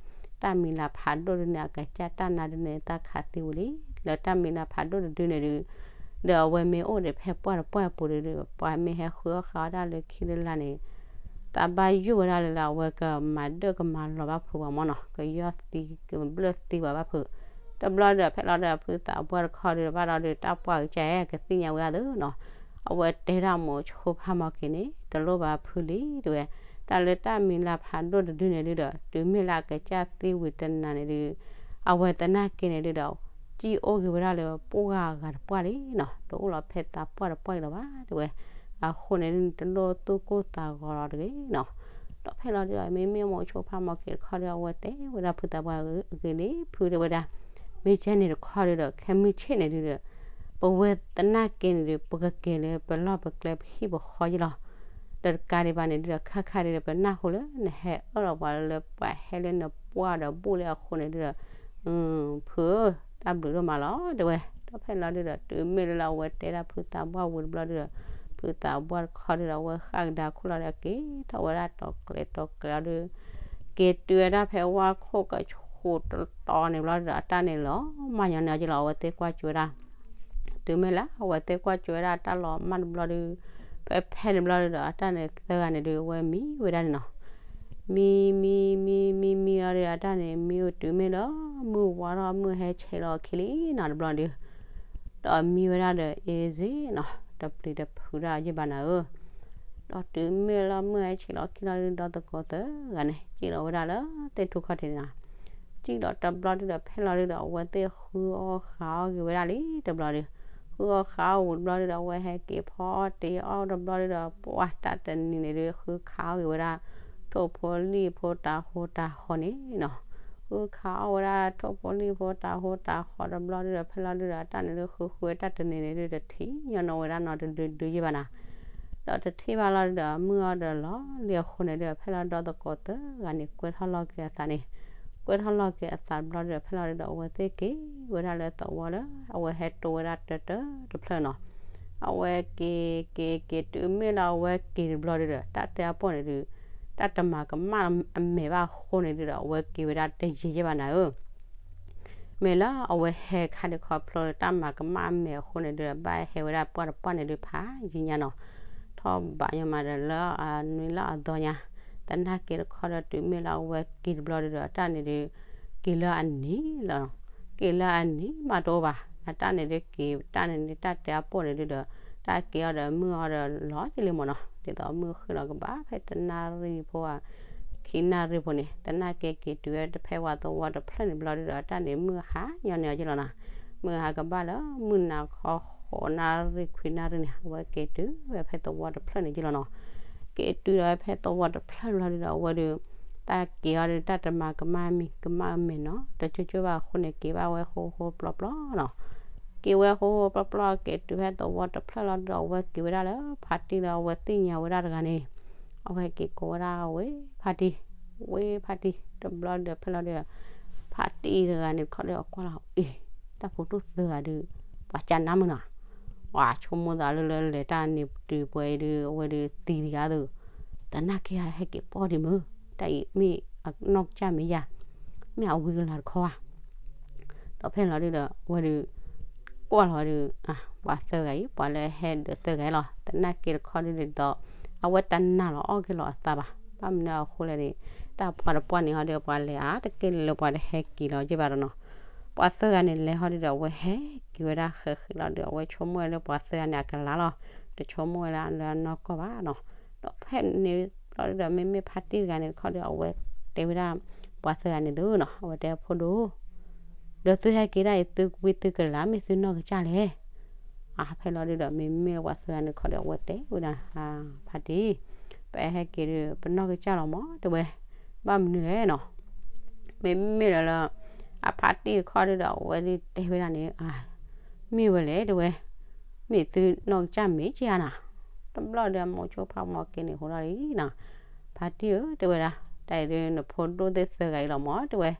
တၢ်မံၤလၤဖးဒိၣ်ဒုန့ၣ် အကစၢ်တၢ်နါဒုန့ၣ် သးခးသံဝံၤလံ. လၢတၢ်မံၤလၤဖးဒိၣ်တဒုန့ၣ်ဒု ဒီးအဝဲမ့ၢ်အိၣ်ဒီးဖဲပှၢ်တပှၢ်ပူၤဒုဒီး ပှၤမ့ၢ်ဟဲဃုအီၣ်ဃးအီၣ်တၢ်လၢခံလၢလာ်န့ၣ် သးဘၣ်ယိၣ်ဝဲဒၣ်လၢလၢအဝဲကမၤဒၢၣ်ကမၤလီၤဘၣ်ဖုးပှၤမ့ၢ်နီၤ, ကယီၢ်သံကဘျၢၣ်သံပှၤဘၣ်ဖုး. တဘျီဒီး ဖဲလီၤဒီးဖုသးပှၢ်တခီဒီး ဘၣ်ဒီးဒုးတၢ်ပှၢ်ကစၢ်ဧၢ ကသ့ၣ်ညါဝဲအသိးနီၤ, အဝဲတဲဒၣ်မိၤဆိဖးမီၢ်က့ၤန့ၣ် တလိၣ်ဘၣ်ဖုလံ တဲဝဲ. တၢ်လၢတၢ်မံၤလၤဖးဒိၣ်တဒုန့ၣ်ဒုဒီး တုၤမ့ၢ်လၢအကစၢ်သံဝံၤတနၤန့ၣ်ဒု အဝဲသနာ်က့န့ၣ်ဒုဒီး စံၣ်အိၣ်က့ၤဝဲဒၣ်လၢပှၢ်ဂၤတပှၢ်လံနီၤ, တအိၣ်လီၤဖဲသးပှၢ်တပှၢ်အံၤလီၤဘၣ် တဲဝဲ. အဃိန့ၣ် တလိၣ်သူၣ်ကိၢ်သးဂီၤလီၤတဂ့ၤနီၤ. ဒီးဖဲလီၤဒုဒီး မ့မ့ၢ်မိၤဆိဖးမီၢ်က့ၤတခီဒီး အဝဲတဲဝဲဒၣ်ဖုသးပှၢ်ဂ့ၤလံ ဖုတဲဝဲဒၣ်, မ့ၢ်ကဲန့ၣ်တခီဒုဒီး ခဲမုၢ်ဆ့ၣ်န့ၣ်ဒုဒီး ပဝဲသနာ်က့န့ၣ်ဒု ပကက့ၤလၢပလီၢ်ပကျဲပဟံၣ်ပဃီယ့ၢ်လီၤ. ဒီးတကးဒံးဘၣ်န့ၣ်ဒုဒီး ခါခါဒုဒီး ပနၢ်ဟူလၢနဟဲအၢၣ်လီၤပှၤလၢ ပှၤဟဲလၢနပှၢ်ဒီးဘူၣ်လၢအဃိန့ၣ်ဒုဒီး ဖုဧၢ, တၢ်ဘျုးဒိၣ်မးလီၤ တဲဝဲ. ဒီးဖဲလီၤဒုဒီး တုၤမ့ၢ်လၢလၢအဝဲတဲဒၣ်ဖုသးပှၢ်ဝံၤတဘျီဒုဒီး ဖုသးပှၢ်တခီဒုဒီး အဝဲဃၣ်ကဒါခိၣ်လီၤဒီး က့ၤထီၣ်ဝဲဒၣ်တီၤကျဲၤတီၤကျဲၤလီၤဒု က့ၤတုၤဝဲဒၣ်ဖဲဝါခိၣ်ကဆူးတတီၤန့ၣ်ဘျီဒုဒီး အတၢ်န့ၣ်လီၤမၢ်ညီန့ၣ်အီၤက့လီၤ အဝဲသ့ၣ်ကွၢ်ကၠိဝဲဒၣ် တုၤမ့ၢ်လၢအဝဲသ့ၣ်ကွၢ်ကၠိဝဲဒၣ်တၢ်လီၤမၢ်တဘျီဒု ဖဲဖဲန့ၣ်ဘျီဒုဒီး အတၢ်န့ၣ်သၢဂၤန့ၣ်ဒု အဝဲမံဝဲဒၣ်န့ၣ်နီၤ. မံ မံ မံ မံ မံလီၤဒု အတၢ်န့ၣ်မံဝဲတုၤမ့ၢ်လၢ မုၢ်ဝါထီၣ်မုၢ်ဟဲဆဲးလီၤအခံလံနီၤ တဘျီဒု ဒီးမံဝဲဒၣ်ဒီး အ့စ့နီၤ တပျံၤတဖုးဒၣ်ယဘၣ်နၤဧၢ ဒီးတုၤမ့ၢ်လၢမုၢ်ဟဲဆဲးလီၤခံလီၤဒု ဒီသကိးသၢဂၤန့ၣ် စံၣ်လီၤဝဲဒၣ်လၢသ့ၣ်ထူခီၣ်ထံးန့ၣ်နီၤ. စံၣ်လီၤတဘျီဒုဒီး ဖဲလီၤဒုဒီး အဝဲသ့ၣ်ဃုအီၣ်ဃုအီၣ်က့ၤဝဲဒၣ်လံ တဘျီဒု ဃုအီၣ်ဃုအီၣ်ဝံၤတဘျီဒုဒီး အဝဲဟဲက့ၤဖီအီၣ်တ့အီၣ်တဘျီဒုဒီး ပှၢ်တၢ်တနံၤန့ၣ်ဒု ဃုခးအီၣ်က့ၤဝဲဒၣ် ထိၣ်ဖိလံၣ်ဖိတၤဟိတၤဃီန့ၣ်နီၤ. ဃုခးအီၣ်ဝဲဒၣ်ထိၣ်ဖိလံၣ်ဖိတၤဟိတၤဃီတဘျီဒုဒီး ဖဲလီၤဒုဒီး အတၢ်န့ၣ်ဒု ဃုဃုဝဲတၢ်တနံၤန့ၣ်ဒု တထံၣ်ညီနီၤဝဲဒၣ်နီတဒုဒုယဘၣ်နၤ ဒီးတထံၣ်ဘၣ်လီၤဒုဒီး မုၢ်အီၤဒီးလီၤလံအဃိန့ၣ်ဒုဒီး ဖဲလီၤဒီသကိးသၢဂၤန့ၣ် ကွဲထီၣ်လီၤက့ၤအသးန့ၣ် ကွဲထီၣ်လီၤက့ၤအသးတဘျီဒုဒီး ဖဲလီၤဒုဒီး အဝဲသ့ၣ်က့ၤဝဲဒၣ်လၢသဝီလၢ အဝဲဟဲတိၢ်ဝဲဒၣ်တၢတၢတဖျၢၣ်နီၤ. အဝဲက့ၤက့ၤက့ၤတုၤမ့ၢ်လၢအဝဲက့ၤတဘျီဒုဒီး တၢ်တဲအပီၢ်န့ၣ်ဒု တၢ်တမၤကမၣ်အမဲာ်ဘၣ်အဃိန့ၣ်ဒုဒီး အဝဲက့ၤဝဲဒၣ်တယံာ်ယဲၢ်ဘၣ်နၤဧၢ မ့ၢ်လၢအဝဲဟဲခါဒုးခီဖျိလၢတၢ်မၤကမၣ်အမဲာ်အဃိန့ၣ်ဒုး ဘၣ်ဟဲဝဲဒၣ်ပှၢ်တပှၢ်န့ၣ်ဒုးဖးယံာ်ညါနီၤ. ထီၣ်ဘးညီမးဒီးလၢအနွံလၢအသီညါ, သနာ်က့တခီဒီးတုၤမ့ၢ်လၢအဝဲက့ၤတဘျီဒုးဒီး အတၢ်န့ၣ်ဒုး က့ၤလၢအနံၤလီၤ. က့ၤလၢအနံၤမးတအိၣ်ဘၣ်, အတၢ်န့ၣ်ဒုးက့ၤ တၢ်န့ၣ်ဒုးတၢ်တဲအပီၢ်န့ၣ်ဒုးဒီး တၢ်က့ၤအီၤဒီးမုၢ်အီၤဒီးလီၤယလံမ့ၢ်နီၤ. ဒ်သိးမုၢ်ဃ့ၢ်လီၤကဘၣ်ဖဲတနၣ်ရံၣ်ဖိဧါ ခံနၣ်ရံၣ်ဖိန့ၣ် သနာ်က့က့ၤတုၤဝဲတဖဲဝဲသဝီတဖျၢၣ်န့ၣ်ဘျီဒုးဒီး တၢ်န့ၣ်မုၢ်ဟါညီန့ၢ်အီၤက့လီၤနီၤ. မုၢ်ဟါကဘၣ်လၢမုၢ်နၤခီဃိးနၣ်ရံၣ်ခွံနၣ်ရံၣ်န့ၣ် အဝဲက့ၤတုၤဝဲဖဲသဝီတဖျၢၣ်န့ၣ်က့လီၤနီၤ. က့ၤတုၤဒီးဖဲသဝီတဖျၢၣ်ဘျီဒုးဒီး အဝဲဒုး တၢ်က့ၤအီၤဒုးတၢ်တမၤကမၣ်မံၤကမၣ်အမဲာ်နီၤ, တကၠိကၠိဘၣ်အဃိန့ၣ် က့ၤဘၣ်ဝဲဃိဃိပျီပျီနီၤ. က့ၤဝဲဃိဃိပျီပျီ က့ၤတုၤဖဲသဝီတဖျၢၣ်လီၤဒုးဒီး အဝဲက့ၤဝဲဒၣ်လၢဖါတံၢ်လၢအဝဲသ့ၣ်ညါဝဲဒၣ်တဂၤန့ၣ် အဝဲက့ၤကိးဝဲဒၣ်ဝ့ၢ်ဖါတံၢ်, ဝ့ၢ်ဖါတံၢ်တဘျီဒီး ဖဲလီၤဒုးဒီး ဖါတံၢ်တဂၤန့ၣ်တခီဒီးအကွၢ်လီၤ အ့ တၢ်ဖိတိၢ်သၢဂၤဒုး ပှၤကနါမုၢ်နီၤ, ပှၤဆိကမိၣ်သးလၢလၢလဲၤတၢ်န့ၣ်တုၤပှဲၤအံၤဒုး အဝဲဒုးသံတဂၤသု, သနာ်က့ဟဲက့ၤပီၢ်ဒံးမုၢ်, တၢ်အံၤမ့ၢ်အနီၢ်ကစၢ်မ့ၢ်ယၤ, မ့ၢ်အဝံကလၤတခီဧါ. ဒီးဖဲလီၤဒုးဒီး အဝဲဒုး ကွၢ်လီၤဒုး ပှၤသၢဂၤအံၤ ပှၤလၢဟဲဒုးသၢဂၤအံၤလီၤ. သနာ်က့တခီဒုးဒ်သိး အဝဲတနာ်လီၤအီၣ်က့ၤလီၤအသးဘၣ်. ဘၣ်မနုၤအဃိလဲၣ်န့ၣ် တၢ်ပှၢ်တပှၢ်န့ၣ်ဟီဒုး ပှၤလဲၤအါတက့ၢ်လၢပှၤတဟဲက့ၤလီၤက့ၤဘၣ်ဒီးနီၤ. ပှၤသၢဂၤန့ၣ်လဲၤဟီဒုးဒီး အဝဲဟဲက့ၤဝဲဒၣ်ဃဲးဃံးလီၤဒုး အဝဲဆိကမိၣ်ဝဲလၢပှၤသၢဂၤန့ၣ်အကလၤလီၤ. တဆိကမိၣ်ဝဲလၢအလၢအနီၢ်ကီၢ်ဘၣ်နီၤ. ဒီးဖဲန့ၣ်ဘျီဒုးဒီး မ့မ့ၢ်ဖါတံၢ်တဂၤန့ၣ်တခီဒုး အဝဲတဲဝဲဒၣ် ပှၤသၢဂၤန့ၣ်သုနီၤ အဝဲတဲဖိဒိၣ် ဒီးသုဟဲက့ၤဒၣ်အံၤ သုဝံသုကလၤ မ့ၢ်သုနီၢ်ကစၢ်လဲၣ်. အဖဲလီၤဒုးဒီး မ့မ့ၢ်လၢပှၤသၢဂၤန့ၣ်တခီဒီး အဝဲတဲဝဲဒၣ် ဖါတံၢ် ပဟဲက့ၤဒုး ပနီၢ်ကစၢ်လီၤမး တဲဝဲ. ဘၣ်မနုၤလဲၣ်နီၤ. မ့မ့ၢ်လၢလၢ အဖါတံၢ်တခီဒုးဒီး အဝဲဒုးတဲဝဲဒၣ်န့ၣ် မ့ၢ်ဝဲလဲၣ် တဲဝဲ. မ့ၢ်သုနီၢ်ကစၢ်မ့ၢ်က့ၤဧါနီၤ. တဘျီဒီး မိၤဆိဖးမီၤက့ၤန့ၣ် ဟူထီၣ်လံနီၤ. ဖါတံၢ်ဧၢ တဲဝဲဒၣ် တၢ်အံၤဒုး နဖိဒိၣ်သ့ၣ်သၢဂၤအံၤလီၤမး တဲဝဲ.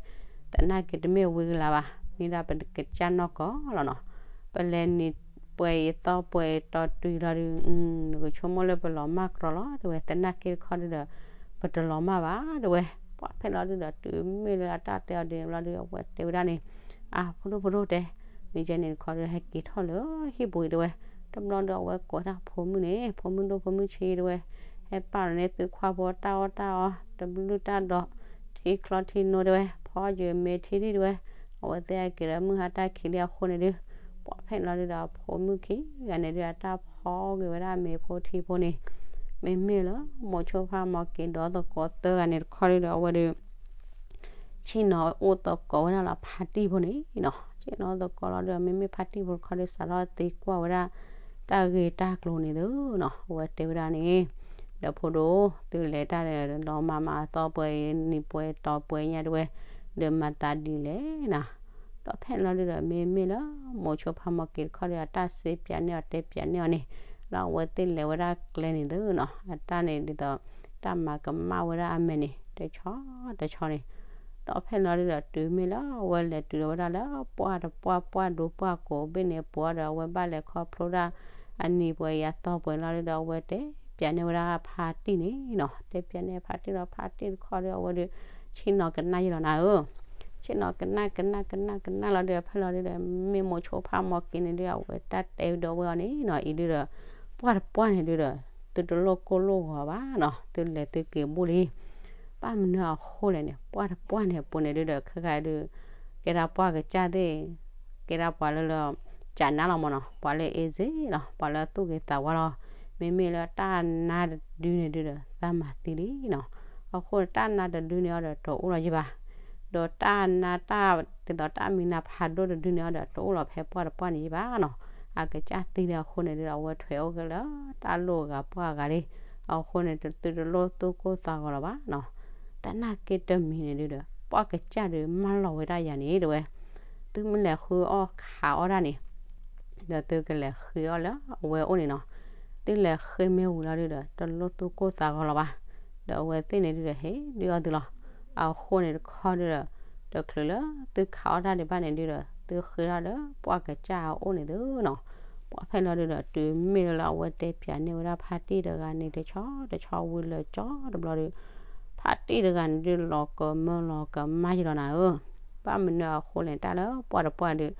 သနာ်က့တမ့ၢ်ဝံကလၤဘၣ် မ့ၢ်ဒၣ်ပကစၢ်နီၢ်ကီၢ်လီၤနီၤ. ပလဲၤနံၤပှဲၤအံၤသီပှဲၤအံၤတီၤတုၤလီၤဒုး နကဆိကမိၣ်လၢပလီၤမၢ်ကြီလီၤ တဲဝဲ. သနာ်က့တခီဒုးဒီး ပတလီၤမၢ်ဘၣ် တဲဝဲ. ပှၤဖဲလီၤဒုးဒီး တုၤမ့ၢ်လၢအတၢ်တဲအီၤဒ်န့ၣ်ဘျီဒုး အဝဲတဲဝဲဒၣ်န့ၣ် အါ ဖိဒိၣ်ဖိဒိၣ်တဲ မ့ၢ်ကဲန့ၣ်တခီဒီး ဟဲက့ၤထီၣ်လၢဟံၣ်ပူၤအံၤ တဲဝဲ. တဘျီဒီး အဝဲကိးတၢ်ဖိမုၣ်န့ၣ် ဖိမုၣ်ဒိၣ်ဖိမုၣ်ဆံး တဲဝဲ, ဟဲပာ်လီၤန့ၢ်သုခွါဖိတၢ်အီၣ်တၢ်အီ တဘျုးတၢ်ဒီး ထံချီထံနိ တဲဝဲ, ဖီယုာ်မ့ၤထံဒံၣ် တဲဝဲ. အဝဲသ့ၣ်ဟဲက့ၤဒီးမုၢ်ဟါတၢ်ခံးလံအဃိန့ၣ်ဒုး ပှၤဖဲန့ၣ်လီၤဒုးဒီး အဖိမုၣ်ခံဂၤန့ၣ်ဒုး အတၢ်ဖီက့ၤဝဲဒၣ်မ့ၤဖိထံဖိန့ၣ်, မ့မ့ၢ်လၢ မိၤဆိဖးမီၤက့ၤဒီးသကိးသၢဂၤန့ၣ်တခီဒုးဒီး အဝဲဒုး ဆ့ၣ်နီၤအိၣ်သကိးဝဲဒၣ်လီၤဖါတံၢ်ဖိန့ၣ်နီၤ. ဆ့ၣ်နီၤအိၣ်သကိးလီၤဒုးဒီး မ့မ့ၢ်ဖါတံၢ်ဖိတခီဒုး စးထီၣ်သံကွၢ်ဝဲဒၣ် တၢ်ဂ့ၢ်တၢ်ကျိၤန့ၣ်သုနီၤ. အဝဲတဲဝဲဒၣ်န့ၣ်, ဒီးဖိဒိၣ် သုလဲၤတၢ်ဒီးလီၤမၢ်မး အသီပှဲၤအံၤ နံၤပှဲၤတီၤပှဲၤညါ တဲဝဲ, ဒီးမၤသးဒ်လဲၣ်နီၤ. ဒီးဖဲန့ၣ်လီၤဒုးဒီး မ့မ့ၢ်လၢ မိၤဆိဖးမီၤက့ၤတခီဒုး အတၢ်စံးပၠးန့ၢ်အီၤတဲပၠးန့ၢ်အီၤန့ၣ်, လၢအဝဲသ့ၣ်လဲၤဝဲဒၣ်ကျဲန့ၣ်သုနီၤ. အတၢ်န့ၣ်ဒ်သိး တၢ်မၤကမၣ်ဝဲဒၣ်အမဲာ်န့ၣ် တဆီတဆီန့ၣ်, ဒီးဖဲန့ၣ်လီၤဒုးဒီး တုၤမ့ၢ်လၢအဝဲလဲၤတုၤဒီးဝဲဒၣ်လၢ ပှၢ်တပှၢ်ပှၢ်ဒိပှၢ်ကိးဘ့ၣ်န့ၣ်အပူၤဒီး အဝဲဘၣ်လဲၤခီဖျိဒၣ် အနံၤပှဲၤအံၤအသီပှဲၤလီၤဒုးဒီး အဝဲတဲပၠးန့ၢ်ဝဲဒၣ်ဖါတံၢ်န့ၣ်နီၤ. တဲပၠးန့ၢ်ဖါတံၢ်ဒီး ဖါတံၢ်တခီဒီး အဝဲဒုး ဆ့ၣ်နီၤကနၣ်ယလီၤနၤဧၢ ဆ့ၣ်နီၤကနၣ်ကနၣ်ကနၣ်ကနၣ်လီၤဒုး ဖဲလီၤဒုးဒီး မ့ၢ်မိၤဆိဖးမီၤက့ၤန့ၣ်ဒုး အဝဲတၢ်တဲဝဲဒီးဝဲအီၤန့ၣ်နီၤ အံၤဒုးဒီး ပှၢ်တပှၢ်န့ၣ်ဒုးဒီး သုတလိၣ်ကိၢ်လိၣ်ဂီၤဘၣ်နီၤ သုလဲၤသုက့ၤဘူၣ်လံ. ဘၣ်မနုၤအဃိလဲၣ်န့ၣ် ပှၢ်တပှၢ်န့ၣ်အပူၤန့ၣ်ဒုးဒီး ခဲခါဒုး ကဲဒၣ်ပှၢ်ကစၢ်သ့ၣ် ကဲဒၣ်ပှၤလၢလၢ ကနၣ်လီၤမးနီၤ ပှၤလၢ easy လီၤ ပှၤလၢသူၣ်ဂ့ၤသးဝါလီၤ. မ့မ့ၢ်လၢတၢ်နါတဒုန့ၣ်ဒုးဒီး သးမၤသံလံနီၤ. အဃိန့ၣ် တၢ်နါတဒုန့ၣ်အီၤဒီးတအိၣ်လီၤယံၤဘၣ်. ဒီးတၢ်နါတၢ် ဒ်သိးတၢ်မံၤနါဖးဒိၣ်တဒုန့ၣ်အီၤဒီး တအိၣ်လီၤဖဲပှၢ်တပှၢ်န့ၣ်ယံၤဘၣ်နီၤ. အကစၢ်သံလံအဃိန့ၣ်ဒုးဒီး အဝဲထွဲအိၣ်က့ၤလၢ တၢ်လိၣ်အဂၤပှၢ်အဂၤလံ. အဃိန့ၣ် သုတလိၣ်သူၣ်ကိၢ်သးဂီၤလီၤဘၣ်နီၤ. သနာ်က့တမံၤန့ၣ်ဒုးဒီး ပှၢ်ကစၢ်ဒုးမၢလီၤဝဲဒၣ်ယၤန့ၣ်တဲဝဲ, သုမ့ၢ်လဲၤဃုအီၣ်ခးအီၣ်တၢ်န့ၣ် ဒီးသုကလဲၤဃ့အီၣ်လၢအဝဲအိၣ်န့ၣ်နီၤ. သုလဲၤဃ့မ့ၢ်ဝံၤလီၤဒုးဒီး တလိၣ်သူၣ်ကိၢ်သးဂီၤလီၤဘၣ်. ဒီးအဝဲသ့ၣ်န့ၣ်ဒုးဒီး ဟ့ၣ်ဒုးအီၣ်သုလီၤ. အဃိန့ၣ်တခီဒုးဒီး တချုးလၢသုခးအီၣ်တၢ်ဒံးဘၣ်န့ၣ်ဒုးဒီး သုဃ့ထီၣ်ဒီးပှၢ်ကစၢ်အအိၣ်န့ၣ်သုနီၤ. ပှၢ်ဖဲလီၤဒုးဒီး တုၤမ့ၢ်လၢအဝဲတဲပၠးန့ၢ်ဝဲဒၣ်ဖါတံၢ်တဂၤန့ၣ် တဆီတဆီဝံၤလၢာ်ကၠီတဘျီဒီး ဖါတံၢ်တဂၤန့ၣ်ဒုး လီၤကမၢလီၤကမၣ်ယလီၤနၤဧၢ ဘၣ်မနုၤအဃိလဲၣ် တၢ်လၢပှၢ်တပှၢ်ဒုး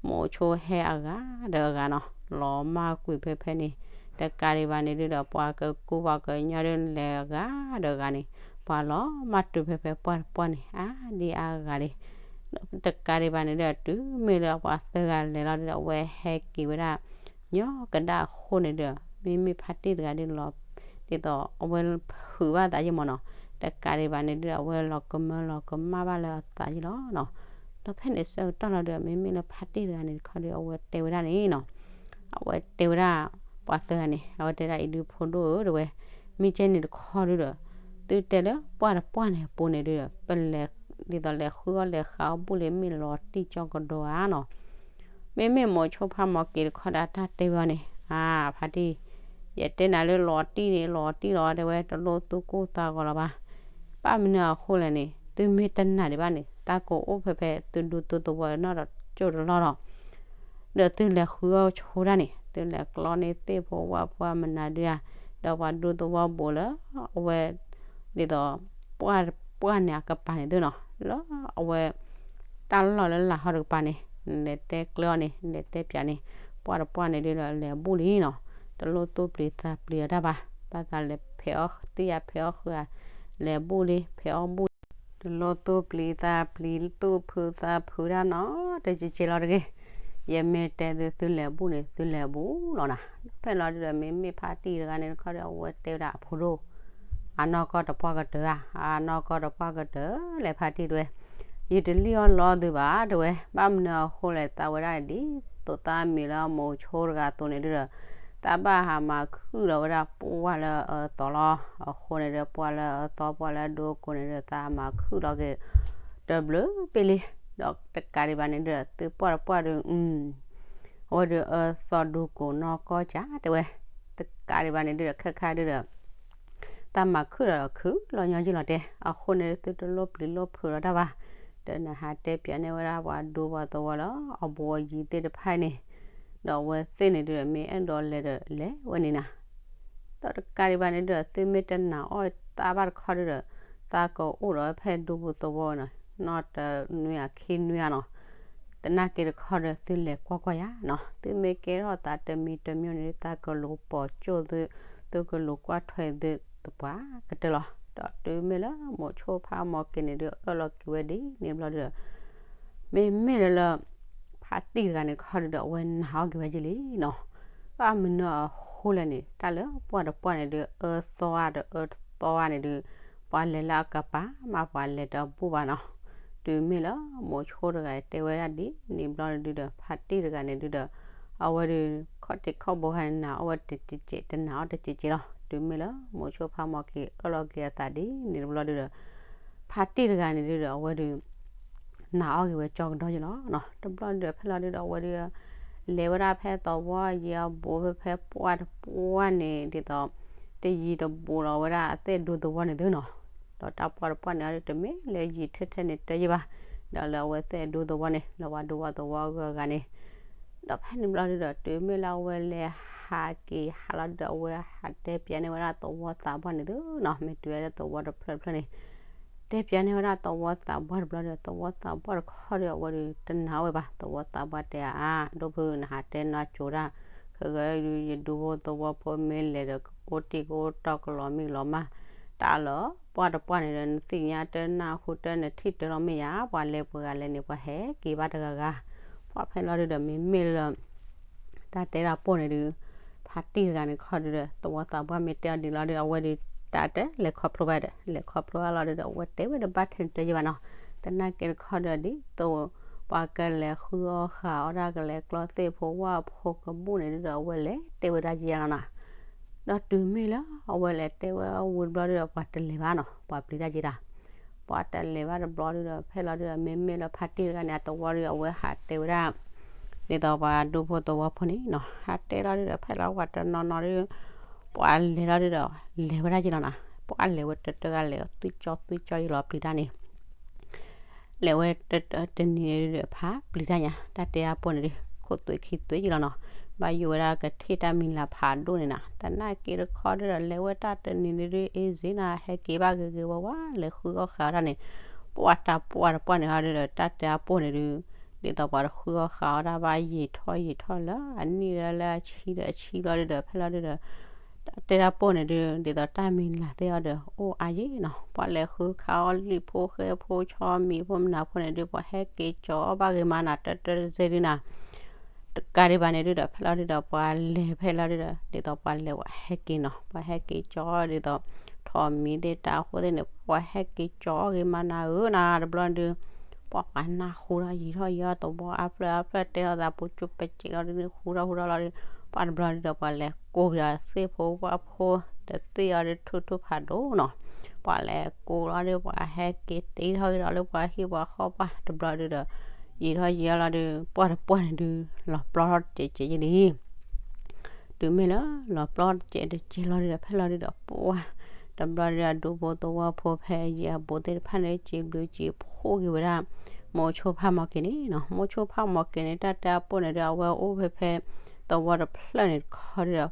မိၤဆိဟဲအဂၤဒီးအဂၤနီၤ လီၤမၢ်ကွံာ်ဖဲဖဲန့ၣ်, တကးဒံးဘၣ်န့ၣ်ဒုးဒီး ပှၤကကူပှၤကညီဒုး လဲၤအဂၤဒီးအဂၤန့ၣ် ပှၤလီၤမၢ်တုၤဖဲဖဲပှၢ်တပှၢ်န့ၣ် အါဒံအါဂၤလံ. တကးဒံးဘၣ်န့ၣ်ဒုးဒီး တုၤမ့ၢ်လၢပှၤသၢဂၤလဲၤလီၤဒုးဒီး အဝဲဟဲက့ၤဝဲဒၣ် ညီကဒၣ်အဃိန့ၣ်ဒုး မ့မ့ၢ်ဖါတံၢ်တဂၤဒုးလီၤ ဒ်သိးအဝဲဖုးဘၣ်သးယံာ်မးနီၤ, တကးဒံးဘၣ်န့ၣ်ဒုး အဝဲလီၤကမၢလီၤကမၣ်ဘၣ်လၢအသးယံာ်လီၤနီၤ. ဒီးဖဲန့ၣ်ဆၢကတီၢ်လီၤဒုး မ့မ့ၢ်လၢဖါတံၢ်တဂၤန့ၣ်တခီဒီး အဝဲတဲဝဲဒၣ်န့ၣ်နီၤ, အဝဲတဲဝဲဒၣ် ပှၤသၢဂၤန့ၣ် အဝဲတဲဒၣ်အံၤဒုး ဖိဒိၣ်ဧၢ တဲဝဲ, မ့ၢ်ကဲန့ၣ်တခီဒုးဒီး သုတဲလၢပှၢ်တပှၢ်န့ၣ်အပူၤန့ၣ်ဒုးဒီး ပလဲၤ ဒ်သိးလဲၤဃုအီၣ်လဲၤဃးအီၣ်ဘူၣ်လံ မ့ၢ်လီၤတံၢ်ကၠီကဒီဧါနီၤ. မ့မ့ၢ်မိၤဆိဖးမီၤက့ၤတခီဒီး အတၢ်တဲဝဲအီၤန့ၣ် အါ ဖါတံၢ်, ယတဲနၤလၢလီၤတံၢ်န့ၣ် လီၤတံၢ်လီၤ တဲဝဲ တလိၣ်သူၣ်ကိၢ်သးဂီၤလီၤဘၣ်. ဘၣ်မနုၤအဃိလဲၣ်န့ၣ် သုမ့ၢ်တနာ်ဒံးဘၣ်န့ၣ် တၢ်ကအိၣ်ဖဲဖဲသုဒူသုသဝီနီၢ်ဒီးကၠိၣ်တလီၢ်လီၤ. ဒီးသုလဲၤဃုအီၣ်ဆိတၢ်န့ၣ် သုလဲၤကျီန့ၢ်သ့ၣ်ဖိဝၣ်ဖိအမနၤဒုဧါ, ဒီးပှၤဒူသဝီဘူးလၢ အဝဲ ဒ်သိး ပှၢ်တပှၢ်န့ၣ်အကပၤန့ၣ်သုနီၤ လၢအဝဲ တၢ်လီၢ်လၢလာ်ဟီတကပၤန့ၣ် လဲၤတဲကျၢၤအီၤန့ၣ် လဲၤတဲပၠးန့ၣ် ပှၢ်တပှၢ်န့ၣ်ဒုဒီး လဲၤဘူၣ်လံနီၤ, တလိၣ်သူၣ်ပျံၤသးပျံၤအီၤတၢ်ဘၣ်, ဘၣ်သးလဲၤဖဲးအီၣ်သ့ၣ်ယၤဖဲးအီၣ်ဃုဧါ, လဲၤဘူၣ်လံ ဖဲးအီၣ်ဘူၣ်လံ, တလိၣ်သူၣ်ပျံၤသးပျံၤ သူၣ်ဖုးသးဖုးတၢ်နီတကဲကဲလီၤတဂ့ၤ. ယမ့ၢ်တဲသု သုလဲၤဘူၣ်န့ၣ် သုလဲၤဘူၣ်လီၤနၤ. ဖဲလီၤဒုဒီး မ့မ့ၢ်ဖါတံၢ်တဂၤန့ၣ်တခီဒီး အဝဲတဲဝဲဒၣ်အဖိဒိၣ်, အနီၢ်ကီၢ်တပှၢ်ကတၢၢ်ဧါ, အနီၢ်ကီၢ်တပှၢ်ကတၢၢ်လဲၣ် ဖါတံၢ်တဲဝဲ, ယတလံၣ်အီၣ်လီအီၣ်သုဘၣ်တဲဝဲ, ဘၣ်မနုၤအဃိလဲၣ် သးဝဲဒၣ်ဒ်သိးသးမ့ၢ်လၢမိၤဆိတဂၤအသိးန့ၣ်ဒုဒီး သးဘၣ်ဟးမၤခုၣ်လီၤဝဲဒၣ်ပှၢ်လၢအသီလီၤ. အဃိန့ၣ်ဒီး ပှၢ်လၢအသီ ပှၢ်လၢဒိကိးန့ၣ်ဒီး သးမၤခုၣ်လီၤက့ၤ တဘျုးပ့လံ. ဒီးတကးဒံးဘၣ်န့ၣ်ဒီး သုပှၢ်တပှၢ်ဒီး အဝဲဒီးအသီဒိကိးနီၢ်ကီၢ်ကၢတဲဝဲ, တကးဒံးဘၣ်န့ၣ်ဒုဒီး ခဲခါဒုဒီး သးမၤခုၣ်ဒီးခုၣ်လီၤညီယုၢ်လီၤတဲ, အဃိန့ၣ်ဒီး သုတလိၣ်ပျံၤလိၣ်ဖုးလီၤတၢ်ဘၣ်. ဒီးနဟးတဲပၠးန့ၢ်ဝဲဒၣ်ပှၤဒူပှၤသဝီလၢအဘူးအယံၤသ့ၣ်တဖၣ်န့ၣ်, ဒီးအဝဲသ့ၣ်န့ၣ်ဒုဒီး မ့ၢ်အဲၣ်ဒိးလဲၤဒီးလဲၤဝဲန့ၣ်နၤ. ဒီးတကးဒံးဘၣ်န့ၣ်ဒီး သုမ့ၢ်တနာ်အီၣ်သးဘၣ်တခီဒုဒီး သးကအိၣ်ဒီးဖဲဒူပူၤသဝီနီၤ, နီၢ်တနွံဧါခံနွံဧါနီၤ. သနာ်က့တခီဒီး သုလဲၤကွၢ်ကွၢ်ယၤနီၤ, သုမ့ၢ်ကဲထီၣ်သးတမံၤတမံၤန့ၣ်ဒု သးကလူၤပိာ်ကၠိၣ်သု, သုကလူၤကွၢ်ထွဲသုသပှၢ်ကတၢၢ်လီၤ. ဒီးတုၤမ့ၢ်လၢမိၤဆိဖးမီၤက့ၤန့ၣ်ဒု အၢၣ်လီၤက့ၤဝဲဒ်န့ၣ်တဘျီဒုဒီး မ့မ့ၢ်လၢလၢ ဖါတံၢ်တဂၤန့ၣ်တခီဒုဒီး အဝဲနာ်အီၣ်က့ၤဝဲယံာ်လံနီၤ. ဘၣ်မနုၤအဃိလဲၣ်န့ၣ် တၢ်လၢပှၢ်တပှၢ်န့ၣ်ဒု အၢသီဧါဒီးအၢတသီဧါန့ၣ်ဒု ပှၤလဲၤလၢအကပၤမး ပှၤလဲၤတဘူၣ်ဘၣ်နီၤ. တုၤမ့ၢ်လၢမိၤဆိတဂၤတဲဝဲဒၣ်ဒ်န့ၣ်တဘျီဒုဒီး ဖါတံၢ်တဂၤန့ၣ်ဒုဒီး အဝဲဒု ခီၣ်ထံးခီၣ်ဘိခါန့ၣ် နာ်အီၣ်ဝဲတစဲးစဲး တနာ်အီၣ်တစဲးစဲးလီၤ. တုၤမ့ၢ်လၢမိၤဆိဖးမီၤက့ၤအၢၣ်လီၤက့ၤအသးဒ်န့ၣ်တဘျီဒုဒီး ဖါတံၢ်တဂၤန့ၣ်ဒုဒီး အဝဲဒု နာ်အီၣ်က့ၤဝဲကၠီကဒီးယံာ်လီၤနီၤ. တဘျီဒုဒီး ဖဲလီၤဒုဒီး အဝဲဒု လဲၤဝဲဒၣ်ဖဲသဝီယံၤအဘူး ဖဲဖဲပှၢ်တပှၢ်န့ၣ် ဒ်သိး တယံၤတဘူးလီၤဝဲဒၣ်အသ့ၣ်ဒူသဝီန့ၣ်သုနီၤ. ဒီးတၢ်ပှၢ်တပှၢ်န့ၣ် အီၤဒု တမ့ၢ်လၢယံၤထဲထဲန့ၣ်တယံၤဘၣ်, ဒီးလၢအဝဲသ့ၣ်ဒူသဝီန့ၣ် လၢပှၤဒူပှၤသဝီအဂုၤအဂၤန့ၣ် ဒီးဖဲန့ၣ်ဘျီဒုဒီး တုၤမ့ၢ်လၢအဝဲလဲၤဟးက့ၤဟးလီၤဒုဒီး အဝဲဟးတဲပၠးန့ၢ်ဝဲဒၣ်သဝီသးပှၢ်န့ၣ်သုနီၤ, မ့ၢ်တုၤဝဲလၢသဝီတဖျၢၣ်တဖျၢၣ်န့ၣ် တဲပၠးန့ၢ်ဝဲဒၣ်သဝီသးပှၢ်တဘျီဒီး သဝီသးပှၢ်တခီဒီး အဝဲဒုတနာ်ဝဲဘၣ်. သဝီသးပှၢ်တဲအါ ဒိၣ်ဖုနဟးတဲနီၢ်ကၠိတၢ်, ခဲဂဲၤဒု ယဒူဖိသဝီဖိမ့ၢ်လဲၤဒီး ကအိၣ်တံၢ်ကအိၣ်တီၢ်ကလီၤမံကလီၤမၢ်, တၢ်လၢပှၢ်တပှၢ်န့ၣ်ဒီး နသ့ၣ်ညါတနၢ်ဟူတနထံၣ်တၢ်လီၤမ့ၢ်ယါ, ပှၤလဲၤပှၤဂၤလဲၤန့ၣ် ပှၤဟဲက့ၤဘၣ်တဂၤဂၤ, ပှၢ်ဖဲလီၤဒုဒီး မ့မ့ၢ်လၢ တၢ်တဲတၢ်ပိၢ်န့ၣ်ဒု ဖါတံၢ်တဂၤန့ၣ်ခီဒုဒီး သဝီသးပှၢ်မ့ၢ်တဲအီၤဒ်လီၤဒုဒီး အဝဲဒု တၢ်တဲလဲၤခီဖျိဘၣ်ဒီး လဲၤခီဖျိအါလီၤဒုဒီး အဝဲတဲဝဲတဘၣ်ထဲန့ၣ်တယံၤဘၣ်နီၤ. သနာ်က့တခီဒီး ဒ်သိး ပှၤကလဲၤဃုအီၣ်ဃုအီတၢ် ကလဲၤကျီသ့ၣ်ဖိဝၣ်ဖိကဘူၣ်န့ၣ်ဒုဒီး အဝဲလဲၤတဲဝဲဒၣ်ယံာ်လီၤနီၤ. ဒီးတုၤမ့ၢ်လၢအဝဲလဲၤတဲဝဲဝံၤတဘျီဒုဒီး ပှၤတလဲၤဘၣ်နီၤ, ပှၤပျံၤတၢ်ယံာ်တၢ် ပှၤတလဲၤဘၣ်တဘျီဒုဒီး ဖဲလီၤဒုဒီး မ့မ့ၢ်လၢဖါတံၢ်တဂၤန့ၣ် အသဝီဒုဒီး အဝဲဟးတဲဝဲဒၣ် ဒ်သိးပှၤဒူဖိသဝီဖိန့ၣ်နီၤ, ဟးတဲလီၤဒုဒီး ဖဲလီၤပှၤတနီၤနီၤဒု ပှၤလဲၤလီၤဒုဒီး လဲၤဝဲဒၣ်ယံာ်လီၤနီၤ, ပှၤလဲၤဝဲတၢတဂၤလဲၤ သွံၣ်ကၠီသွံၣ်ကၠီယံာ်လီၤပျံၤတၢ်န့ၣ် လဲၤဝဲတတနံၤန့ၣ်ဒုဒီး ဖးပျံၤတၢ်ညါ တၢ်တဲအပိၢ်န့ၣ်ဒု ခိၣ်သွံၣ်ခံသွံၣ်ယံာ်လီၤနီၤ, ဘၣ်ယိၣ်ဝဲဒၣ်ကထံၣ်တၢ်မံၤလၤဖးဒိၣ်န့ၣ်နီၤ. သနာ်က့တခီဒုဒီး လဲၤဝဲတၢ်တနံၤန့ၣ်ဒု အ့ၣ်စ့နၤ ဟဲက့ၤဘၣ်ဂ့ၤဂ့ၤဝါဝါ လဲၤဃုအီၣ်ဃုအီတၢ်န့ၣ် ပှၢ်တၢ်ပှၢ်တပှၢ်န့ၣ်ဟီဒုဒီး တၢ်တဲအပိၢ်န့ၣ်ဒု ဒ်သိးပှၤတဃုအီၣ်ဃုအီတၢ်ဘၣ် ယံာ်ထီၣ်ယံာ်ထီၣ်လၢအနံၣ်လၢလၢအဆံဒီးအဆံဘျီဒုဒီး ဖဲလီၤဒုဒီး တၢ်တဲတၢ်ပိၢ်န့ၣ်ဒု ဒ်သိးတၢ်မံၤလၤသ့ၣ်အီၤဒီး အိၣ်အါယံာ်နီၤ, ပှၤလဲၤဃုခးအီၣ်လံာ်ဖိဃဲဖိဆီမံၤဖိမနၤဖိန့ၣ်ဒု ပှၤဟဲက့ၤကၠီအီၣ်ဘၣ်ဂ့ၤမးနၤ တၢတၢတစဲဒုနီၤ တကးဒံးဘၣ်န့ၣ်ဒုဒီး ဖဲလီၤဒုဒီး ပှၤလဲၤဖဲလီၤဒုဒီး ဒ်သိးပှၤလဲၤပှၤဟဲက့ၤနီၤ, ပှၤဟဲက့ၤကၠီအီၣ်ဒ်သိး ထိးမံၤသ့ၣ်တၢ်အဃိသ့ၣ်န့ၣ် ပှၤဟဲက့ၤကၠီအီၣ်ဂ့ၤမးနၤဧၢနၤ တဘျီဒု ပှၤပှၤနၢ်ဟူဒီးယံာ်ထီၣ်ယံာ်ထီၣ်သဝီအါဖျၢၣ်အါဖျၢၣ်တဲလီၤသးပူၤကၠိပစဲးလီၤဒုန့ၣ် ဟူထီၣ်ဟူထီၣ်လီၤဒု ပှၤတဘျီဒုဒီး ပှၤလဲၤကိးက့ၤသ့ၣ်ဖိဝၣ်ဖိ တသ့ၣ်အီၤဒု ထူထူဖးဒိၣ်နီၤ, ပှၤလဲၤကိးလီၤဒု ပှၤဟဲက့ၤတ့ထီၣ်က့ၤဒီးလၢပှၤဟံၣ်ပှၤဃီပှၤတဘျီဒုဒီး ယံာ်ထီၣ်ယံာ်ထီၣ်လီၤဒု ပှၢ်တပှၢ်န့ၣ်ဒု လီၤပျီထီၣ်တစဲးစဲးယံာ်လံ တုၤမ့ၢ်လၢလီၤပျီတစဲးတစဲးလီၤဒုဒီး ဖဲလီၤဒုဒီး ပှၢ်တဘျီဒုဒီး ဒူဖိသဝီဖိဖဲယံၤအဘူးသ့ၣ်တဖၣ်န့ၣ် စံးဘျုးစံးဖှိၣ်က့ၤဝဲဒၣ် မိၤဆိဖးမီၤက့ၤန့ၣ်နီၤ, မိၤဆိဖးမီၤက့ၤန့ၣ် တၢ်တဲအပိၢ်န့ၣ်ဒု အဝဲအိၣ်ဖဲဖဲသဝီတဖျၢၣ်န့ၣ်တခီဒုဒီး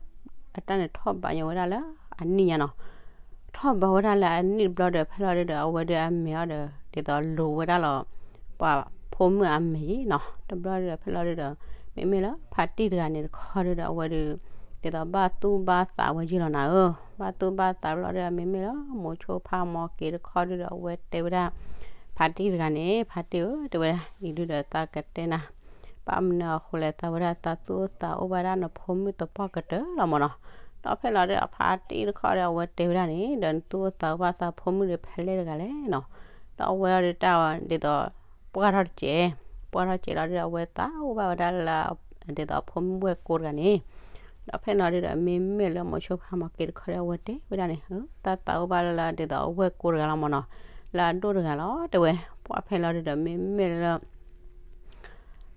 အတၢ်န့ၣ်ထီၣ်ဘးညီဝဲဒၣ်လၢအနံၣ်ညါနီၤ, ထီၣ်ဘးဝဲဒၣ်လၢအနံၣ်တဘျီဒီး ဖဲလီၤဒုဒီး အဝဲဒုအမဲာ်အီၤဒီး ဒ်သိးလိၤဝဲဒၣ်လီၤ ပှၤ ဖိမုၣ်အမဲာ်ယံၤနီၤ. တဘျီဒုဒီး ဖဲလီၤဒုဒီး မ့မ့ၢ်လၢဖါတံၢ်တဂၤန့ၣ်တခီဒုဒီး အဝဲဒုး ဒ်သိးဘၣ်သူၣ်ဘၣ်သးဝဲယံၤလီၤနၤဧၢ, ဘၣ်သူၣ်ဘၣ်သးဘျီဒုဒီး မ့မ့ၢ်လၢမိၤဆိဖးမီၤက့ၤတခီဒုဒီး အဝဲတဲဝဲဒၣ် ဖါတံၢ်တဂၤန့ၣ် ဖါတံၢ်ဧၢ တဲဝဲဒၣ် အံၤဒုဒီးသးကတဲနၤ ဘၣ်မနုၤအဃိလဲၣ် သးဝဲဒၣ်သးသူၣ်အိၣ်သးအိၣ်ဘၣ်ဒၣ်နဖိမုၣ်သပှၢ်ကတၢၢ်လီၤမၢ်နီၤ. ဒီးဖဲလီၤဒုဒီး ဖါတံၢ်တခီဒီး အဝဲတဲဝဲဒၣ်န့ၣ် ဒီးနသူၣ်အိၣ်သးအိၣ်ဘၣ်သးဖိမုၣ်ဒီးဖဲလဲၣ်တဂၤလဲၣ်နီၤ. ဒီးအဝဲအီၤဒုးတၢ်ဒ်သိး ပှၢ်ထီၣ်တစဲး, ပှၢ်ထီၣ်စဲးလီၤဒုဒီး အဝဲသးအိၣ်ဘၣ်ဝဲဒၣ်လၢ ဒ်သိးအဖိမုၣ်ဝဲၢ်ကိတဂၤန့ၣ် ဒီးဖဲလီၤဒုဒီး မ့မ့ၢ်လၢမိၤဆိဖးမီၤက့ၤတခီဒီး အဝဲတဲဝဲဒၣ်န့ၣ် သးသးအိၣ်ဘၣ်လၢဒ်သိးအဝဲၢ်ကိတဂၤလီၤမၢ်နီၤ, လၢအဒိၣ်တဂၤလီၤ တဲဝဲ. ပှၢ်ဖဲလီၤဒုဒီး မ့မ့ၢ်လၢ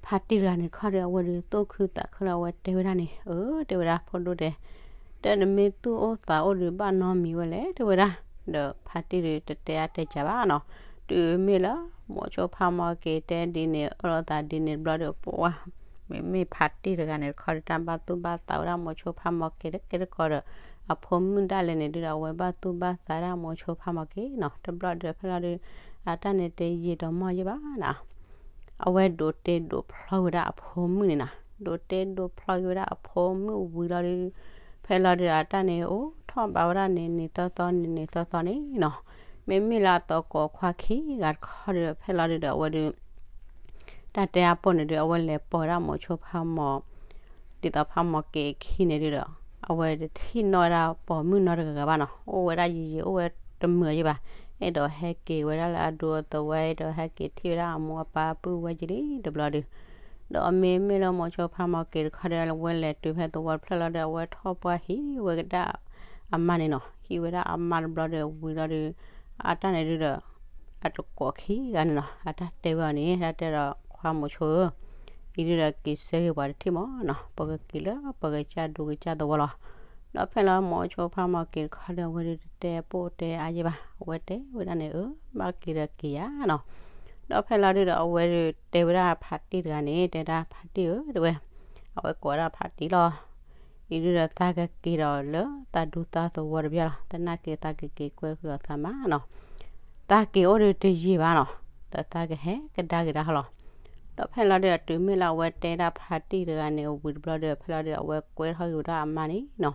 ဖါတံၢ်တဂၤန့ၣ်တခီဒီး အဝဲဒုးသူၣ်ခုသးခုဒီး အဝဲတဲဝဲဒၣ်န့ၣ် အၢ တဲဝဲဒၣ် ဖိဒိၣ်တဲ တဲနမ့ၢ်သူၣ်အိၣ်သးအိၣ်ဒုးဘၣ်နီတမံၤဝဲလဲၣ် တဲဝဲဒၣ်. ဒီးဖါတံၢ်ဒုးတတဲအါတဲစှၤဘၣ်နီၤ. တုၤမ့ၢ်လၢ မိၤဆိဖးမီၤက့ၤတဲဒ်န့ၣ် အၢၣ်လီၤသးဒ်န့ၣ်တဘျီဒီး ပှၢ် မ့မ့ၢ်ဖါတံၢ်တဂၤန့ၣ်တခီဒီး တၢ်ဘၣ်သူၣ်ဘၣ်သးဝဲဒၣ်မိၤဆိဖးမီၤက့ၤတကဲတကီဒီး အဖိမုၣ်ဒၣ်လဲာ်န့ၣ်ဒုဒီး အဝဲဘၣ်သူၣ်ဘၣ်သးဒၣ်မိၤဆိဖးမီၤက့ၤနီၤ. တဘျီဒီး ဖဲလီၤဒုး အတၢ်န့ၣ်တယံာ်ဒီးမီၢ်ယံာ်ဘၣ်နီၤ အဝဲဒိးတ့ဒိးဖျီက့ၤဝဲဒၣ်အဖိမုၣ်န့ၣ်နီၤ, ဒိးတ့ဒိးဖျီက့ၤဝဲဒၣ်အဖိမုၣ်ဝံၤလီၤဒီး ဖဲလီၤဒုဒီး အတၢ်န့ၣ်အိၣ်ထီၣ်ဘးဝဲဒၣ်န့ၣ် နံၤသီသီ နံၤနံၤသီသီန့ၣ်နီၤ. မ့မ့ၢ်လၢအသကိးခွါခံဂၤတခီဒီး ဖဲလီၤဒုဒီး အဝဲဒုး တၢ်တဲအပိၢ်န့ၣ်ဒုး အဝဲလဲၤပိာ်ဝဲဒၣ်မိၤဆိဖးမီၤ ဒ်သိးဖးမီၤက့ၤအခံန့ၣ်ဒုဒီး အဝဲတထံၣ်နီၣ်ဝဲဒၣ်ပိာ်မုၣ်နီတဂၤဂၤဘၣ်နီၤ, အိၣ်ဝဲဒၣ်ယံာ်ယံာ် အိၣ်ဝဲတမုာ်ယံၤဘၣ်, အဲၣ်ဒိးဟဲက့ၤဝဲဒၣ်လၢအဒူအသဝီ အဲၣ်ဒိးဟဲက့ၤထံၣ်ဝဲဒၣ်အမိၢ်အပၢ်ပုၢ်ဝဲၢ်ကလံတဘျီဒုး, ဒီးမ့မ့ၢ်လၢမိၤဆိဖးမီၤက့ၤတခီဒီး အဝဲလဲၤတုၤဖဲသဝီတဖျၢၣ်လီၤဒီး အဝဲထီၣ်ပှၢ်ဟံးဝဲဒၣ်အမါန့ၣ်နီၤ, ဟံးဝဲဒၣ်အမါတဘျီဒီးဝံၤလီၤဒီး အတၢ်န့ၣ်ဒုဒီး အသကိးခံဂၤန့ၣ်နီၤ အတၢ်တဲဝဲအီၤန့ၣ် တၢ်တဲဒီးခွါမိၤဆိဧၢ, အံၤဒုဒီးက့ၤဆၢဂ့ၤပှၤတထံၣ်မၢ်နီၤ, ပကက့ၤလၢပကစၢ်ဒူကစၢ်သဝီလီၤ. ဒီးဖဲလီၤမိၤဆိဖးမီၤက့ၤတခီဒီး အဝဲဒုတတဲပိၢ်တဲအါယံၤဘၣ်, အဝဲတဲဝဲဒၣ်န့ၣ် အၢ ဘၣ်က့ၤဒီးက့ၤယၤနီၤ. ဒီးဖဲလီၤဒုဒီး အဝဲဒုတဲဝဲဒၣ်ဖါတံၢ်တဂၤန့ၣ် တဲဒၣ်ဖါတံၢ်ဧၢ တဲဝဲ, အဝဲကိးဝဲဒၣ်ဖါတံၢ်လီၤ. အံၤဒုဒီးသးကက့ၤဒီးလၢသးဒူသးသဝီတဘျီလီၤ, သနာ်က့သးကက့ၤကွဲဃုာ်ဒီးသးမါနီၤ, သးက့ၤအိၣ်ဒုတယံာ်ဘၣ်နီၤ, ဒီးသးကဟဲကဒါက့ၤဒၣ်ဟီလီၤ. ဒီးဖဲလီၤဒုဒီး တုၤမ့ၢ်လၢအဝဲတဲဒၣ်ဖါတံၢ်တဂၤန့ၣ် ဝံၤတဘျီဒီး ဖဲလီၤဒုဒီး အဝဲကွဲထီၣ်က့ၤဝဲဒၣ်အမါန့ၣ်နီၤ,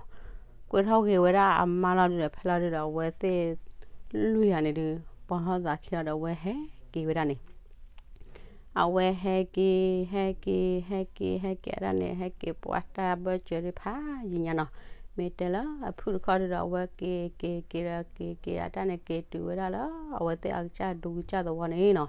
ကွဲထီၣ်က့ၤဝဲဒၣ်အမါလီၤဒုဒီး ဖဲလီၤဒုဒီး အဝဲသ့ၣ်လွံၢ်ဂၤန့ၣ်ဒု ပိာ်ထီၣ်သးခံလီၤဒီး အဝဲဟဲက့ၤဝဲဒၣ်န့ၣ် အဝဲဟဲက့ၤ ဟဲက့ၤ ဟဲက့ၤ ဟဲက့ၤ အတၢ်န့ၣ် ဟဲက့ၤပှၤတၢ်ဘၢၣ်စၢၤဒုဖးယံာ်ညါနီၤ, မ့ၢ်တဲလၢအဖုၣ်တခီဒုဒီး အဝဲက့ၤ က့ၤ က့ၤဒီးက့ၤ က့ၤ အတၢ်န့ၣ် က့ၤတုၤဝဲဒၣ်လၢ အဝဲသ့ၣ်အကစၢ်ဒူကစၢ်သဝီန့ၣ်နီၤ,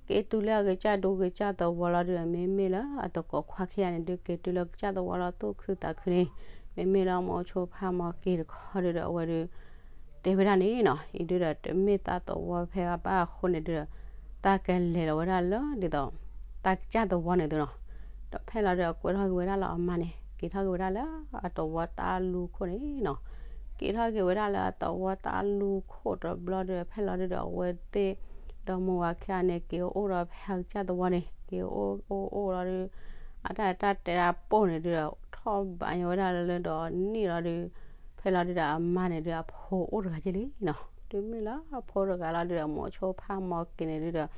က့ၤတုၤလၢအကစၢ်ဒူကစၢ်သဝီလီၤဒုဒီး မ့မ့ၢ်လၢအသကိးခွါခံဂၤန့ၣ်ဒု က့ၤတုၤလၢကစၢ်သဝီလီၤသူၣ်ခုသးခုန့ၣ်, မ့မ့ၢ်လၢမိၤဆိဖးမီၤက့ၤတခီဒုဒီး အဝဲဒု တဲဝဲဒၣ်န့ၣ်နီၤ, အံၤဒုဒီး တမ့ၢ်သးသဝီဖဲအဘၣ်အဃိန့ၣ်ဒုဒီး သးကလဲၤလီၤဝဲဒၣ်လၢဒ်သိး သးကစၢ်သဝီန့ၣ်သုနီၤ, ဒီးဖဲလီၤဒုဒီး ကွဲထီၣ်က့ၤဝဲဒၣ်လၢအမါန့ၣ် က့ၤထီၣ်က့ၤဝဲဒၣ်လၢအသဝီတၢ်လူၢ်ခိၣ်န့ၣ်နီၤ, က့ၤထီၣ်က့ၤဝဲဒၣ်လၢအသဝီတၢ်လူၢ်ခိၣ်တဘျီဒုဒီး ဖဲလီၤဒုဒီး အဝဲသ့ၣ်ဒီမါဝၤခံဂၤန့ၣ် က့ၤအိၣ်ဒီးဖဲအကစၢ်သဝီန့ၣ် က့ၤအိၣ်အိၣ်အိၣ်လီၤဒု အတၢ်တၢ်တဲဒၣ်ပိၢ်န့ၣ်ဒုဒီး ထီၣ်ဘးညီဝဲဒၣ်လၢဒီးနံၣ်လီၤဒု ဖဲလီၤဒုဒီးအမါန့ၣ်ဒု အဖိအိၣ်တဂၤက့ၤလံနီၤ, တုၤမ့ၢ်လၢအဖိတဂၤလီၤဒုဒီး မိၤဆိဖးမီၤက့ၤန့ၣ်ဒုဒီး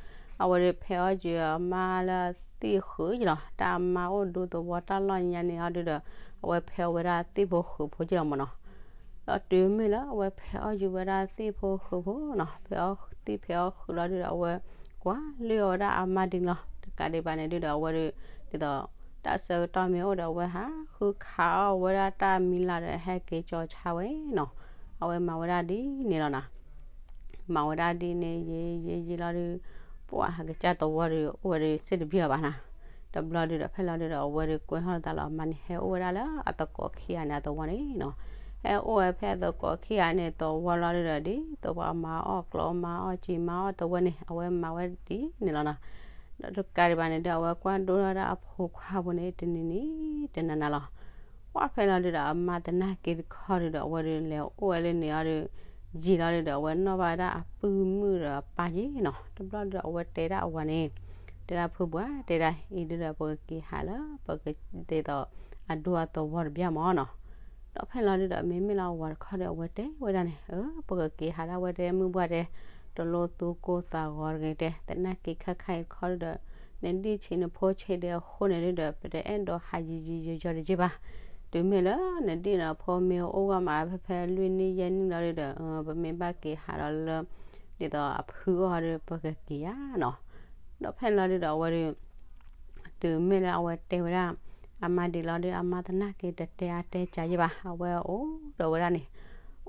အဝဲဒုဖဲးအီၣ်ယုာ်အမါလၢသ့ၣ်ဃုာ်က့ၤလီၤ, တၢ်အမါအိၣ်ဒူသဝီတၢ်လီၢ်ညါန့ၣ်အီၤဒုဒီး အဝဲဖဲးအီၣ်ဝဲဒၣ်သ့ၣ်ဖိဃုာ်ဖိက့ၤလီၤမၢ်နီၤ, ဒီးတုၤမ့ၢ်လၢအဝဲဖဲးအီၣ်ယုာ်ဝဲဒၣ်သ့ၣ်ဖိဃုာ်ဖိနီၤ, ဖဲးအီၣ်သ့ၣ်ဖဲးအီၣ်ဃုာ်လီၤဒုဒီး အဝဲကွၢ်လုၢ်အီၣ်ဝဲဒၣ်အမါဒ်န့ၣ်လီၤ, တကးဒံးဘၣ်န့ၣ်ဒုဒီး အဝဲဒု ဒ်သိး တၢ်ဆၢကတီၢ်မ့ၢ်အိၣ်ဒီး အဝဲဟးဃုခးအီၣ်ဝဲဒၣ်တၢ်မံၤလၢ်ဒီး ဟဲက့ၤကၠီၤဆါဝဲနီၤ, အဝဲမၤဝဲဒၣ်ဒ်န့ၣ်လီၤနီၤ, မၤဝဲဒၣ်ဒ်န့ၣ် ယံာ်ယံာ်ယံာ်လီၤဒု ပှၤဟးကစၢ်သဝီဒု အိၣ်ဝဲဒု စ့ၣ်တဘျီလီၤဘၣ်နီၤ, တဘျီဒုဒီး ဖဲလီၤဒုဒီး အဝဲဒုကွဲထီၣ်သးလီၤအမါန့ၣ် ဟဲအိၣ်ဝဲဒၣ်လၢအသကိးခံဂၤန့ၣ်အသဝီန့ၣ်နီၤ, ဟဲအိၣ်ဝဲဖဲအသကိးခံဂၤန့ၣ်သဝီလီၤဒုဒီး ဒ်သိးပှၤမၤအီၣ်ကျိးမၤအီၣ်စံာ်မၤအီၣ်သဝီန့ၣ် အဝဲမၤဝဲဒ်န့ၣ်လီၤနီၤ, ဒီးတကးဒံးဘၣ်န့ၣ်ဒု အဝဲကွၢ်ဒိၣ်ထီၣ်ဒၣ်အဖိခွါဖိန့ၣ် တနံၤနံၤ တနၤနၤလီၤ, ပှၢ်ဖဲလီၤဒုဒီး အမါသနာ်က့တခီဒုဒီး အဝဲဒုလဲၤအိၣ်ဝဲလၢန့ၣ်အီၤဒု ယံာ်လီၤဒုဒီး အဝဲနီၣ်ဘၣ်ဝဲဒၣ်အပုၢ်မုၣ်ဒီးအပၢ်ယ့ၣ်နီၤ, တဘျီဒုဒီး အဝဲတဲဒၣ်အဝၤန့ၣ် တဲဒၣ်ဖုပှၢ် တဲဒၣ်အံၤဒုဒီး ပကက့ၤဟးလၢ ပကဒ်သိး အဒူအသဝီတဘျီမၢ်နီၤ, ဒီးဖဲလီၤဒုဒီး မ့မ့ၢ်လၢအဝၤတခီဒီး အဝဲတဲဝဲဒၣ်န့ၣ် အၢ ပကက့ၤဟးဒၣ်ဝဲတဲ မုၢ်ပှၢ်တဲ တလိၣ်သူၣ်ကိၢ်သးဂီၤတဂ့ၤတဲ သနာ်က့ခါခါအံၤတခီဒုဒီး နဒံၣ်ဆံးနဖိဆံးဒံးအဃိန့ၣ်ဒုဒီး ပတအဲၣ်ဒိးဟးယံာ်ယံာ်ယီၤယီၤတယ့ၢ်ဘၣ်. တုၤမ့ၢ်လၢနဒံၣ်နဖိမ့ၢ်အိၣ်ဂီၢ်မး ဖဲဖဲလွံၢ်နံၣ်ယဲၢ်နံၣ်လီၤဒုဒီး ပမ့ၢ်ဘၣ်က့ၤဟးဒီးလၢ ဒ်သိးအဖုအီၤဒီး ပကက့ၤဧါနီၤ. ဒီးဖဲန့ၣ်လီၤဒုဒီး အဝဲဒု တုၤမ့ၢ်လၢအဝဲတဲဝဲဒၣ် အမါဒံးလီၤဒု အမါသနာ်က့တတဲအါတဲကၢယ့ၢ်ဘၣ်, အဝဲအိၣ်ဒီးဝဲဒၣ်န့ၣ်,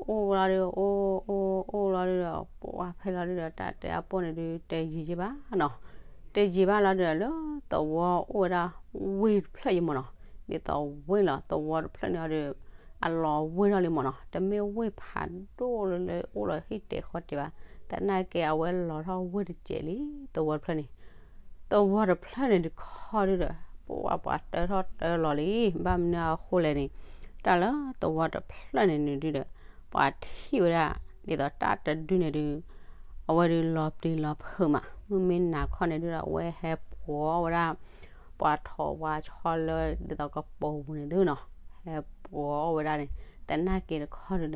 အိၣ်လီၤဒု အိၣ်အိၣ်အိၣ်လီၤဒုဒီး ပှၢ်ဖဲလီၤဒုဒီး တၢ်တဲအပိၢ်န့ၣ်ဒု တယံာ်ယ့ၢ်ဘၣ်နီၤ. တယံာ်ဘၣ်လီၤဒုဒီး လၢသဝီအိၣ်ဝဲဒၣ် ဝ့ၢ်တဖျၢၣ်ယ့ၢ်မ့ၢ်နီၤ, ဒ်သိးဝ့ၢ်လီၤ သဝီတဖျၢၣ်န့ၣ်အီၤဒု အလီၤဝ့ၢ်ထီၣ်လံမ့ၢ်နီၤ, တမ့ၢ်ဝ့ၢ်ဖးဒိၣ်လၢလၢအိၣ်လီၤဟံၣ်တဲာ်ဃီတဲာ်ဘၣ်, သနာ်က့အဝဲလီၤထီၣ်ဝ့ၢ်တစဲးလံ, သဝီတဖျၢၣ်န့ၣ်, သဝီတဖျၢၣ်န့ၣ်တခီဒုဒီး ပှၢ်ပှၤတၢထီၣ်တၢလီၤလံ, ဘၣ်မနုၤအဃိလဲၣ်န့ၣ်, တၢ်လၢသဝီတဖျၢၣ်န့ၣ်န့ၣ်ဒုဒီး ပှၤထံၣ်ဝဲဒၣ် ဒ်သိးတၢ်တဒုန့ၣ်ဒု အဝဲဒုလီၤပျံၤလီၤဖုးမး, မုၢ်မ့ၢ်နၤခီန့ၣ်ဒုဒီး အဝဲဟဲပှီၤဝဲဒၣ် ပှၤထိးဝါဆီလၢ ဒ်သိးကပိာ်ပူၤန့ၣ်သုနီၤ, ဟဲပှီၤဝဲဒၣ်န့ၣ်, သနာ်က့တခီဒုဒီး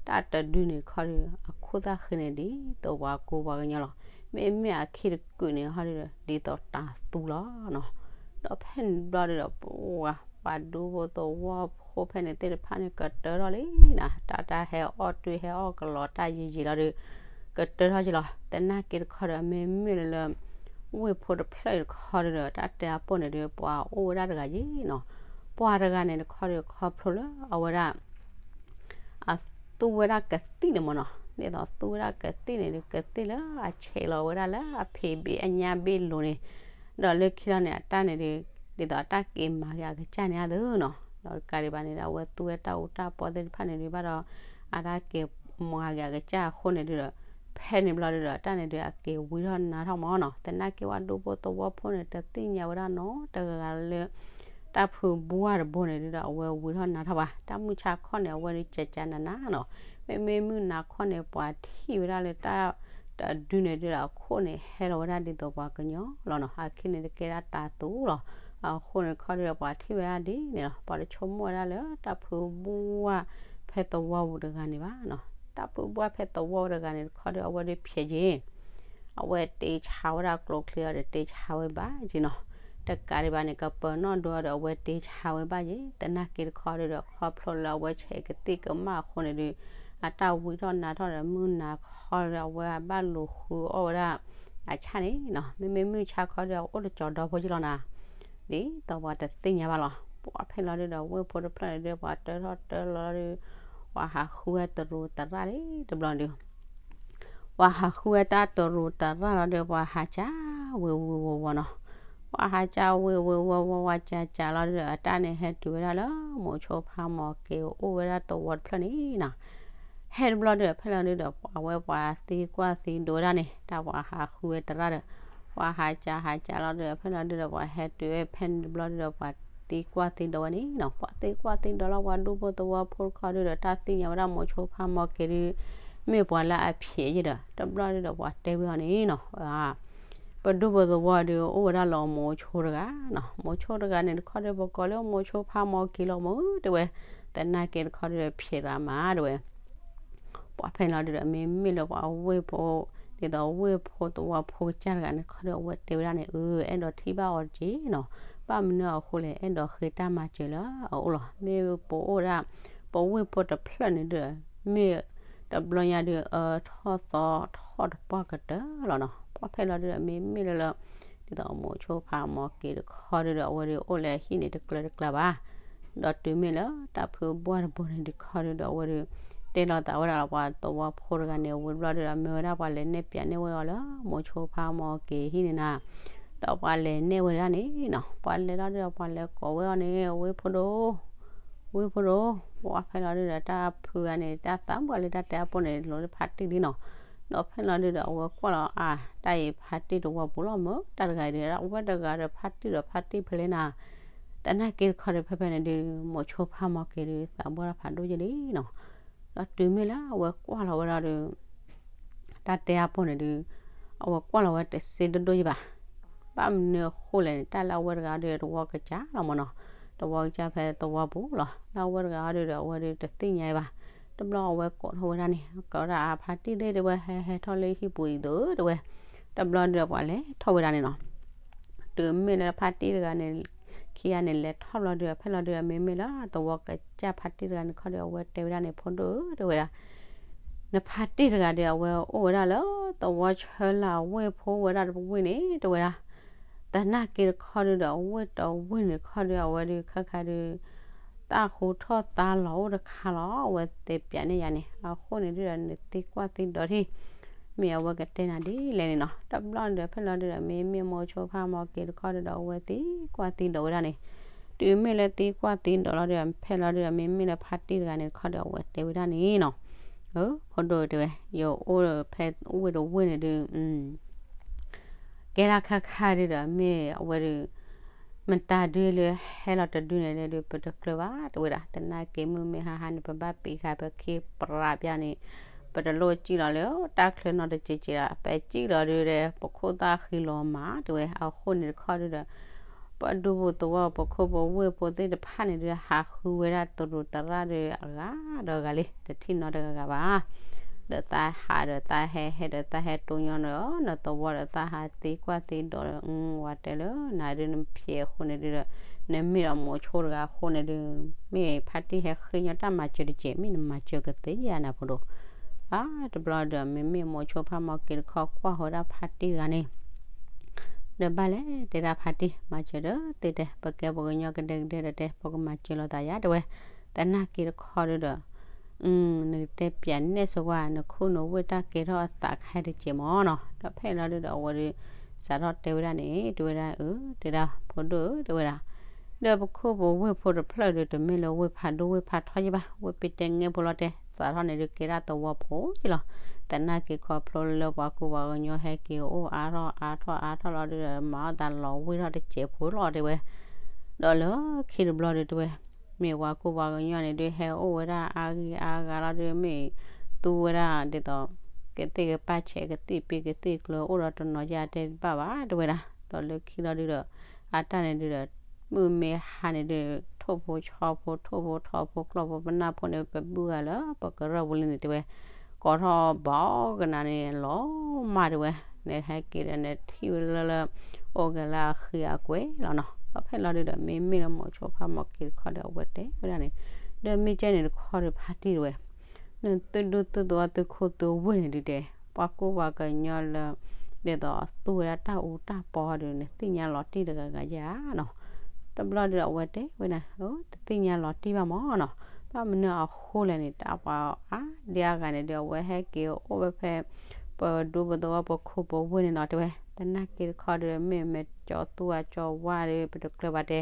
တၢ်တဒုန့ၣ်တခီဒု အခိၣ်သၣ်ဃံန့ၣ်ဒ်သိးပှၤကူပှၤကညီလီၤ, မ့မ့ၢ်အခံတကုာ်န့ၣ်ဟီဒုဒီး ဒ်သိးတၤသူလီၤနီၤ. ဒီးဖဲန့ၣ်ဘျီဒုဒီး ပှၤ ပှၤဒူဖိသဝီဖိဖဲန့ၣ်သ့ၣ်တဖၣ်န့ၣ် ကတၢထီၣ်လံနီၤ, တၢ်တၢ်ဟဲအီၣ်တွံၢ်ဟဲအီၣ်ကလီတၢ်ယံာ်ယံာ်လီၤဒု ကတၢထီၣ်က့ၤလီၤ, သနာ်က့တခီဒီး မ့မ့ၢ်လၢလၢ ဝ့ၢ်ဖိတဖျၢၣ်အံၤတခီဒုဒီး တၢ်တဲအပိၢ်န့ၣ်ဒု ပှၤအိၣ်ဝဲဒၣ်တဂၤယ့ၢ်နီၤ, ပှၤတဂၤန့ၣ်တခီဒု ခီဖျိလၢအဝဲဒၣ် အသူဝဲဒၣ်ကသံၣ်န့ၣ်မ့ၢ်နီၤ, ဒ်သိးသူဝဲဒၣ်ကသံၣ်န့ၣ်ဒု ကသံၣ်လၢအဆဲးလီၤဝဲဒၣ်လၢအဖံးဘ့ၣ်အညၣ်ဘ့ၣ်လိၤန့ၣ်, ဒီးလၢခံလီၤန့ၣ် အတၢ်န့ၣ်ဒု ဒ်သိးအတၢ်က့ၤမၤက့ၤအကစၢ်န့ၣ်အသိးနီၤ, ဒီးတကးဒံးဘၣ်န့ၣ်ဒီး အဝဲသူဝဲတၢ်အူတၢ်ပီသ့ၣ်တဖၣ်န့ၣ်ဒုဘၣ်ဒီး အတၢ်က့ၤမၤက့ၤအကစၢ်အဃိန့ၣ်ဒုဒီး ဖဲန့ၣ်ဘျီဒုဒီး တၢ်န့ၣ်ဒု အက့ၤဝံထီၣ်နါထီၣ်မ့ၢ်နီၤ, သနာ်က့ဝဲဒူဖိသဝီဖိန့ၣ် တသ့ၣ်ညါဝဲဒၣ်နီတဂၤလၢ တၢ်ဖုဘှၢ်တဘိန့ၣ်ဒုဒီး အဝဲဝံထီၣ်နါထီၣ်ဘၣ်, တၢ်မုၢ်ဆါခီန့ၣ် အဝဲဒုကကနးနးနီၤ, မ့မ့ၢ်မုၢ်နၤခီန့ၣ် ပှၤထံၣ်ဝဲဒၣ်လၢတၢ်တဒုန့ၣ်ဒုဒီး အခိၣ်န့ၣ်ဟဲလီၤဝဲဒၣ်ဒ်သိးပှၤကညီလီၤနီၤ, အခံန့ၣ်တကဲဒၣ်တၤသူလီၤ, အဃိန့ၣ်တခီဒုဒီး ပှၤထံၣ်ဝဲဒၣ်ဒ်န့ၣ်လီၤ, ပှၤတဆိကမိၣ်ဝဲဒၣ်လၢတၢ်ဖုဘှၢ်ဖဲသဝီပူၤတဂၤန့ၣ်ဘၣ်နီၤ, တၢ်ဖုဘှၢ်ဖဲသဝီပူၤတဂၤန့ၣ်တခီဒု အဝဲဒုဖျဲးက့ၤ အဝဲတ့ဆါဝဲဒၣ်ကျိချံအီၤဒီး တ့ဆါဝဲဘၣ်က့ၤနီၤ, တကးဒံးဘၣ်န့ၣ် ကပၢၤနီၣ်ဒိအီၤဒီး အဝဲတ့ဆါဝဲဘၣ်က့ၤ, သနာ်က့တခီဒုဒီး ခီဖျိလၢအဝဲဆဲးကသံၣ်ကမၣ်အဃိန့ၣ်ဒု အတၢ်ဝံထီၣ်နါထီၣ်ဒီး မုၢ်နၤခီဒီး အဝဲဘၣ်လူၤဃုအီၣ်ဝဲဒၣ် အဆၣ်န့ၣ်နီၤ, မ့မ့ၢ်မုၢ်ဆါခီဒီး အအိၣ်တကၠီၤဒီဖိက့လီၤနၤ, ဒ်သိးပှၤတသ့ၣ်ညါဘၣ်လီၤ, ပှၤဖဲလီၤဒုဒီး ဝ့ၢ်ဖိတဖျၢၣ်န့ၣ်ဒု ပှၤတၢထီၣ်တၢလီၤဒု ပှၤဟးဃုဝဲတရူးတရၣ်လံတဘျီဒု ပှၤဟးဃုဝဲတၢ်တရူးတရၣ်လီၤဒီး ပှၤဟးကၢ်ဝ့ၤဝ့ၤဝီၤဝီၤနီၤ, ပှၤဟးကၢ်ဝ့ၤဝ့ၤဝီၤဝီၤ ဝၤကၢ်ကၢ်လီၤဒီး အတၢ်န့ၣ်ဟဲတုၤဝဲဒၣ်လၢ မိၤဆိဖါမီၤက့ၤအိၣ်ဝဲဒၣ်သဝီတဖျၢၣ်န့ၣ်နီၤ, ဟဲတဘျီဒီး ဖဲလီၤဒုဒီး ပှၤဝဲပှၤသံကွၢ်သံဒိးဝဲဒၣ်န့ၣ် တၢ်ပှၤဟးဃုဝဲတရၣ်ဒီး ပှၤဟးကၢ်ဟးကၢ်လီၤဒီး ဖဲလီၤဒုဒီး ပှၤဟဲတုၤဝဲဖဲန့ၣ်တဘျီဒုဒီး ပှၤသံကွၢ်သံဒိးဝဲန့ၣ်နီၤ, ပှၤသံကွၢ်သံဒိးလီၤ ပှၤဒူဖိသဝီဖိတခီဒုဒီး တၢ်သ့ၣ်ညါဝဲဒၣ်မိၤဆိဖါမီၤက့ၤဒု မ့ၢ်ပှၤလၢအဖျဲးယ့ၢ်ဒီး တဘျီဒုဒီး ပှၤတဲဝဲအီၤန့ၣ်နီၤ ပဒူဖိသဝီဒု အိၣ်ဝဲဒၣ်လၢမိၤဆိတဂၤနီၤ, မိၤဆိတဂၤန့ၣ်တခီဒီး ပကိးလၢမိၤဆိဖါမီၤက့ၤလီၤမ့ၢ်တဲဝဲ, သနာ်က့တခီဒီး ဖျဲးတဂၤမးတဲဝဲ, ပှၤဖဲန့ၣ်လီၤဒုဒီး မ့မ့ၢ်လၢပှၤဝ့ၢ်ဖိ ဒ်သိးဝ့ၢ်ဖိသဝီဖိကစၢ်တဂၤန့ၣ်တခီဒီး အဝဲတဲဝဲဒၣ်န့ၣ် အၢ အဲၣ်ဒိးထံၣ်ဘၣ်အီၤတက့ၢ်နီၤ, ဘၣ်မနုၤအဃိလဲၣ် အဲၣ်ဒိးဃ့တၢ်မၤစၢၤလၢအအိၣ်လီၤ, မ့ၢ်ပအိၣ်ဒၣ် ပဝ့ၢ်ဖိတဖျၢၣ်န့ၣ်ဒီး မ့ၢ်တဘျီညါဒု အၢထီၣ်သီထီၣ်တပှၢ်ကတၢၢ်လီၤနီၤ, ပှၤဖဲလီၤဒုဒီး မ့မ့ၢ်လၢလၢ ဒ်သိးမိၤဆိဖါမီၤက့ၤတခီဒုဒီး အဝဲဒုအိၣ်လၢဟံၣ်န့ၣ်တကျၢၤတကျၢၤဘၣ်, ဒီးတုၤမ့ၢ်လၢတၢ်ဖုဘှၢ်တဘိန့ၣ်တခီဒုဒီး အဝဲဒု တဲလီၤသးဝဲဒၣ်လီၤ ပှၤသဝီဖိတဂၤန့ၣ် အဝဲတဘျီဒုဒီး မ့ၢ်ဝဲဒၣ်ပှၤလဲၤနဲၣ်ပၠးနဲၣ်ဝဲအီၤလၢ မိၤဆိဖါမီၤက့ၤဟံၣ်န့ၣ်နၤ, ဒီးပှၤလဲၤနဲၣ်ဝဲဒၣ်န့ၣ်နီၤ, ပှၤလဲၤလီၤဒုဒီး ပှၤလဲၤကိးဝဲအီၤန့ၣ် ဝ့ၢ်ဖိဒိၣ် ဝ့ၢ်ဖိဒိၣ်, ပှၤဖဲလီၤဒုဒီး တၢ်ဖုဂၤန့ၣ် တၢ်သးဘၣ်လၢတၢ်တဲအပိၢ်န့ၣ် လိၤလၢဖါတံၢ်လံနီၤ, ဒီးဖဲလီၤဒုဒီး အဝဲကွၢ်လီၤအါ တၢ်အံၤဖါတံၢ်တဝီပူၤလီၤမ့ၢ် တၢ်တဂၤအံၤဒီး အဝဲတဂၤဒီးဖါတံၢ်ဒီးဖါတံၢ်ဖဲလဲၣ်နၤ, သနာ်က့တခီဒီး ဖဲဖဲန့ၣ်ဒု မိၤဆိဖါမီၤက့ၤဒု သးဘၣ်လၢဖးဒိၣ်ယဲၢ်လံနီၤ, ဒီးတုၤမ့ၢ်လၢအဝဲကွၢ်လီၤဝဲဒၣ်ဒီး တၢ်တဲအပိၢ်န့ၣ်ဒု အဝဲကွၢ်လီၤဝဲတစ့ဒိၣ်ဒိၣ်ယဲၢ်ဘၣ်, ဘၣ်မနုၤအဃိလဲၣ်န့ၣ် တၢ်လၢအဝဲတဂၤဒီးတဝီကစၢ်လီၤမ့ၢ်နီၤ, တဝီကစၢ်ဖဲသဝီပူၤလီၤ, လၢအဝဲတဂၤဒီး အဝဲဒုတသ့ၣ်ညါဘၣ်, တဘျီအဝဲကိးထီၣ်ဝဲဒၣ်န့ၣ် ကိးဒၣ်အဖါတံၢ်သ့ၣ်တဲဝဲ ဟဲဟဲထီၣ်လၢဟံၣ်ပူၤအံၤသိးတဲဝဲ, တဘျီဒီးပှၤလဲၤထီၣ်ဝဲဒၣ်န့ၣ်နီၤ တုၤမ့ၢ်လၢဖါတံၢ်တဂၤန့ၣ် ခံဂၤန့ၣ် လဲၤထီၣ်ဘျီဒုး ဖဲလီၤဒုး မ့မ့ၢ်လၢသဝီကစၢ်ဖါတံၢ်တဂၤန့ၣ်တခီဒီး အဝဲတဲဝဲဒၣ်န့ၣ် ဖိဒိၣ်ဧၢ တဲဝဲဒၣ်, နဖါတံၢ်တဂၤဒီး အဝဲအိၣ်ဝဲဒၣ်လၢသဝီဆၢလၢအဝ့ၢ်ဖိဝဲဒၣ်တဝ့ၢ်န့ၣ် တဲဝဲဒၣ်, သနာ်က့တခီဒုးဒီး အဝ့ၢ်တဝ့ၢ်န့ၣ်တခီဒုး အဝဲဒုးခါခါဒုး သးဟူထီၣ်သါလီၤအိၣ်တခါလီၤ အဝဲတဲပၠးန့ၢ်ယၤန့ၣ် အဃိန့ၣ်ဒုးဒီး နသံကွၢ်သံဒိးထံၣ် မ့ၢ်အဝဲကတဲနၤဒ်လဲၣ်န့ၣ်နီၤ. တဘျီန့ၣ်ဒီး ဖဲလီၤဒုးဒီး မ့မ့ၢ်မိၤဆိဖါမိၢ်က့ၤတခီဒုးဒီး အဝဲသံကွၢ်သံဒိးဝဲဒၣ်န့ၣ်, တုၤမ့ၢ်လၢသံကွၢ်သံဒိးလီၤဒုးဒီး ဖဲလီၤဒုးဒီး မ့မ့ၢ်လၢဖါတံၢ်တဂၤန့ၣ်တခီဒီး အဝဲတဲဝဲဒၣ်န့ၣ်နီၤ, ဖိဒိၣ်တဲဝဲ, ယအိၣ်ဖဲဝ့ၢ်တဝ့ၢ်န့ၣ်ဒုး ကဲဒၣ်ခါခါဒုးဒီး မ့ၢ်အဝဲဒုး မတၤဒုးလၢဟဲလီၤတဒုန့ၣ်ဒုး ပတကြၢးဘၣ် တဲဝဲဒၣ်, သနာ်က့မုၢ်မ့ၢ်ဟါဟါန့ၣ် ပဘၣ်ပံးဃာ်ပခံပရၢပျၢ်န့ၣ် ပတလိၣ်စံၣ်လီၤလၢတၢ်ချၢနီတစဲးစဲးဒီး ပစံၣ်လီၤဒုးဒီး ပခိၣ်သၣ်ဃံလီၤမး တဲဝဲ, အဃိန့ၣ်တခီဒုးဒီး ပဒူပသဝီပခိၣ်ပဝ့ၢ်ဖိသ့ၣ်တဖၣ်န့ၣ်ဒုး ဟးဃုဝဲဒၣ်တရူးတရၣ်ဒီးအဂၤဒီးအဂၤလံ တထံၣ်နီတဂၤဂၤဘၣ် ဒီးသးဟးဒီးသးဟဲ ဟဲဒီးသးဟဲတိၢ်ညီဒီး နသဝီဒီးသးဟးသံကွၢ်သံဒိးဒီး ဝဲတဲလၢနၤဒုးနဖျဲးအဃိန့ၣ်ဒုးဒီး နမ့ၢ်ဒီးမိၤဆိတဂၤအဃိန့ၣ်ဒုး မ့ၢ်ဖါတံၢ်ဟဲဃ့ညီတၢ်မၤစၢၤတက့ၢ် မ့ၢ်နမၤစၢၤကသ့ဧါနၤဖိဒိၣ်, အါ တဘျီဒီး မ့မ့ၢ်မိၤဆိဖါမိၢ်က့ၤတခီကွၢ်ဃီဒၣ်ဖါတံၢ်တဂၤန့ၣ် ဒီးဘၣ်လဲၣ် တဲဒၣ်ဖါတံၢ် မၤစၢၤဒီးသ့တဲ ပကဲပှၤကညီကဒဲကဒဲဒီးတဲ ပကမၤစၢၤလိာ်သးယါ တဲဝဲ, သနာ်က့တခီဒုးဒီး နကတဲပၠးနဲၣ်စ့ၢ်ကီး နခိၣ်နဝ့ၢ်တၢ်ကဲထီၣ်အသးခဲတကဲးမ့ၢ်နီၤ, ဒီးဖဲလီၤဒုးဒီးအဝဲဒုး စးထီၣ်တဲဝဲဒၣ်န့ၣ် တဲဝဲဒၣ် အၢ တဲဒၣ်ဖိဒိၣ်ဧၢ တဲဝဲဒၣ်, ဒီးပခိၣ်ပဝ့ၢ်ဖိတဖျၢၣ်ဒီး တမ့ၢ်လၢဝ့ၢ်ဖးဒိၣ်ဝ့ၢ်ဖးထီယဲၢ်ဘၣ်, ဝ့ၢ်ပ့တဲငဲၢ်ဖိလီၤတဲာ် စးထီၣ်န့ၣ်ဒုးကဲဒၣ်သဝီဖိယဲၢ်လီၤ, သနာ်က့ခီဖျိလၢပှၤကူပှၤကညီဟဲက့ၤအိၣ်အါထီၣ်အါထီၣ်အါထီၣ်လီၤဒုးဒီး မၤအီၣ်သးလီၤဝ့ၢ်ထီၣ်တစဲးဖိလီၤတဲဝဲ, ဒီးလၢခံတဘျီဒုးတဲဝဲ မ့ၢ်ပှၤကူပှၤကညီန့ၣ်ဒုး ဟဲအိၣ်ဝဲဒၣ်အါဂံၢ်အါဂၤလီၤဒုး မ့ၢ်သူဝဲဒၣ်ဒ်သိး ကသ့ၣ်ကပာ်ဆဲးကသံၣ်ပ့ကသံၣ်ကျၢၤ အိၣ်ဒီးတနီၤယါတဲတဘၣ်ဘၣ်တဲဝဲဒၣ်, ဒီးလၢခံလီၤဒုးဒီး အတၢ်န့ၣ်ဒုးဒီး မုၢ်မ့ၢ်ဟါန့ၣ်ဒုး ထိၣ်ဖိဆီဖိ ထိၣ်ဖိထီဖိ ကျီၢ်ဖိပနၢ်ဖိန့ၣ် ပဘုၣ်ဂၤလၢပကရၢၢ်ပူၤလံန့ၣ်တဲဝဲ, ကိးထီၣ်ဘီကနၤန့ၣ် လီၤမၢ်တဲဝဲ, နဟဲက့ၤဒီးနထံၣ်ဝဲလၢလၢ အိၣ်က့ၤလၢအဃံအကွဲးလီၤနီၤ, ဒီးဖဲလီၤဒုးဒီး မ့မ့ၢ်လၢမိၤဆိဖါမိၢ်က့ၤတခီဒီး အဝဲတဲဝဲဒၣ်န့ၣ်, ဒီးမ့ၢ်ကဲန့ၣ်တခီဒီးဖါတံၢ်တဲဝဲ နသုဒူသုသဝီသုခိၣ်သုဝ့ၢ်န့ၣ်ဒုးတဲ, ပှၤကူပှၤကညီလၢ ဒ်သိးအသူဝဲဒၣ်တၢ်အူတၢ်ပီဒုး နသ့ၣ်ညါလီၤတံၢ်တဂၤဂၤယါနီၤ, တဘျီဒုးအဝဲတဲဝဲဒၣ် တသ့ၣ်ညါလီၤတံၢ်ဘၣ်မ့ၢ်နီၤ, ဘၣ်မနုၤအဃိလဲၣ်န့ၣ် တၢ်ပှၤအါဒံအါဂၤန့ၣ်ဒုး အဝဲဟဲက့ၤအိၣ်ဝဲဖဲ ပဒူပသဝီပခိၣ်ပဝ့ၢ်န့ၣ်နီၤတဲဝဲ, သနာ်က့တခီဒုး မ့ၢ်မ့ၢ်ကၠီသူအကၠီဝါဒုး ပတကြၢးဘၣ်တဲ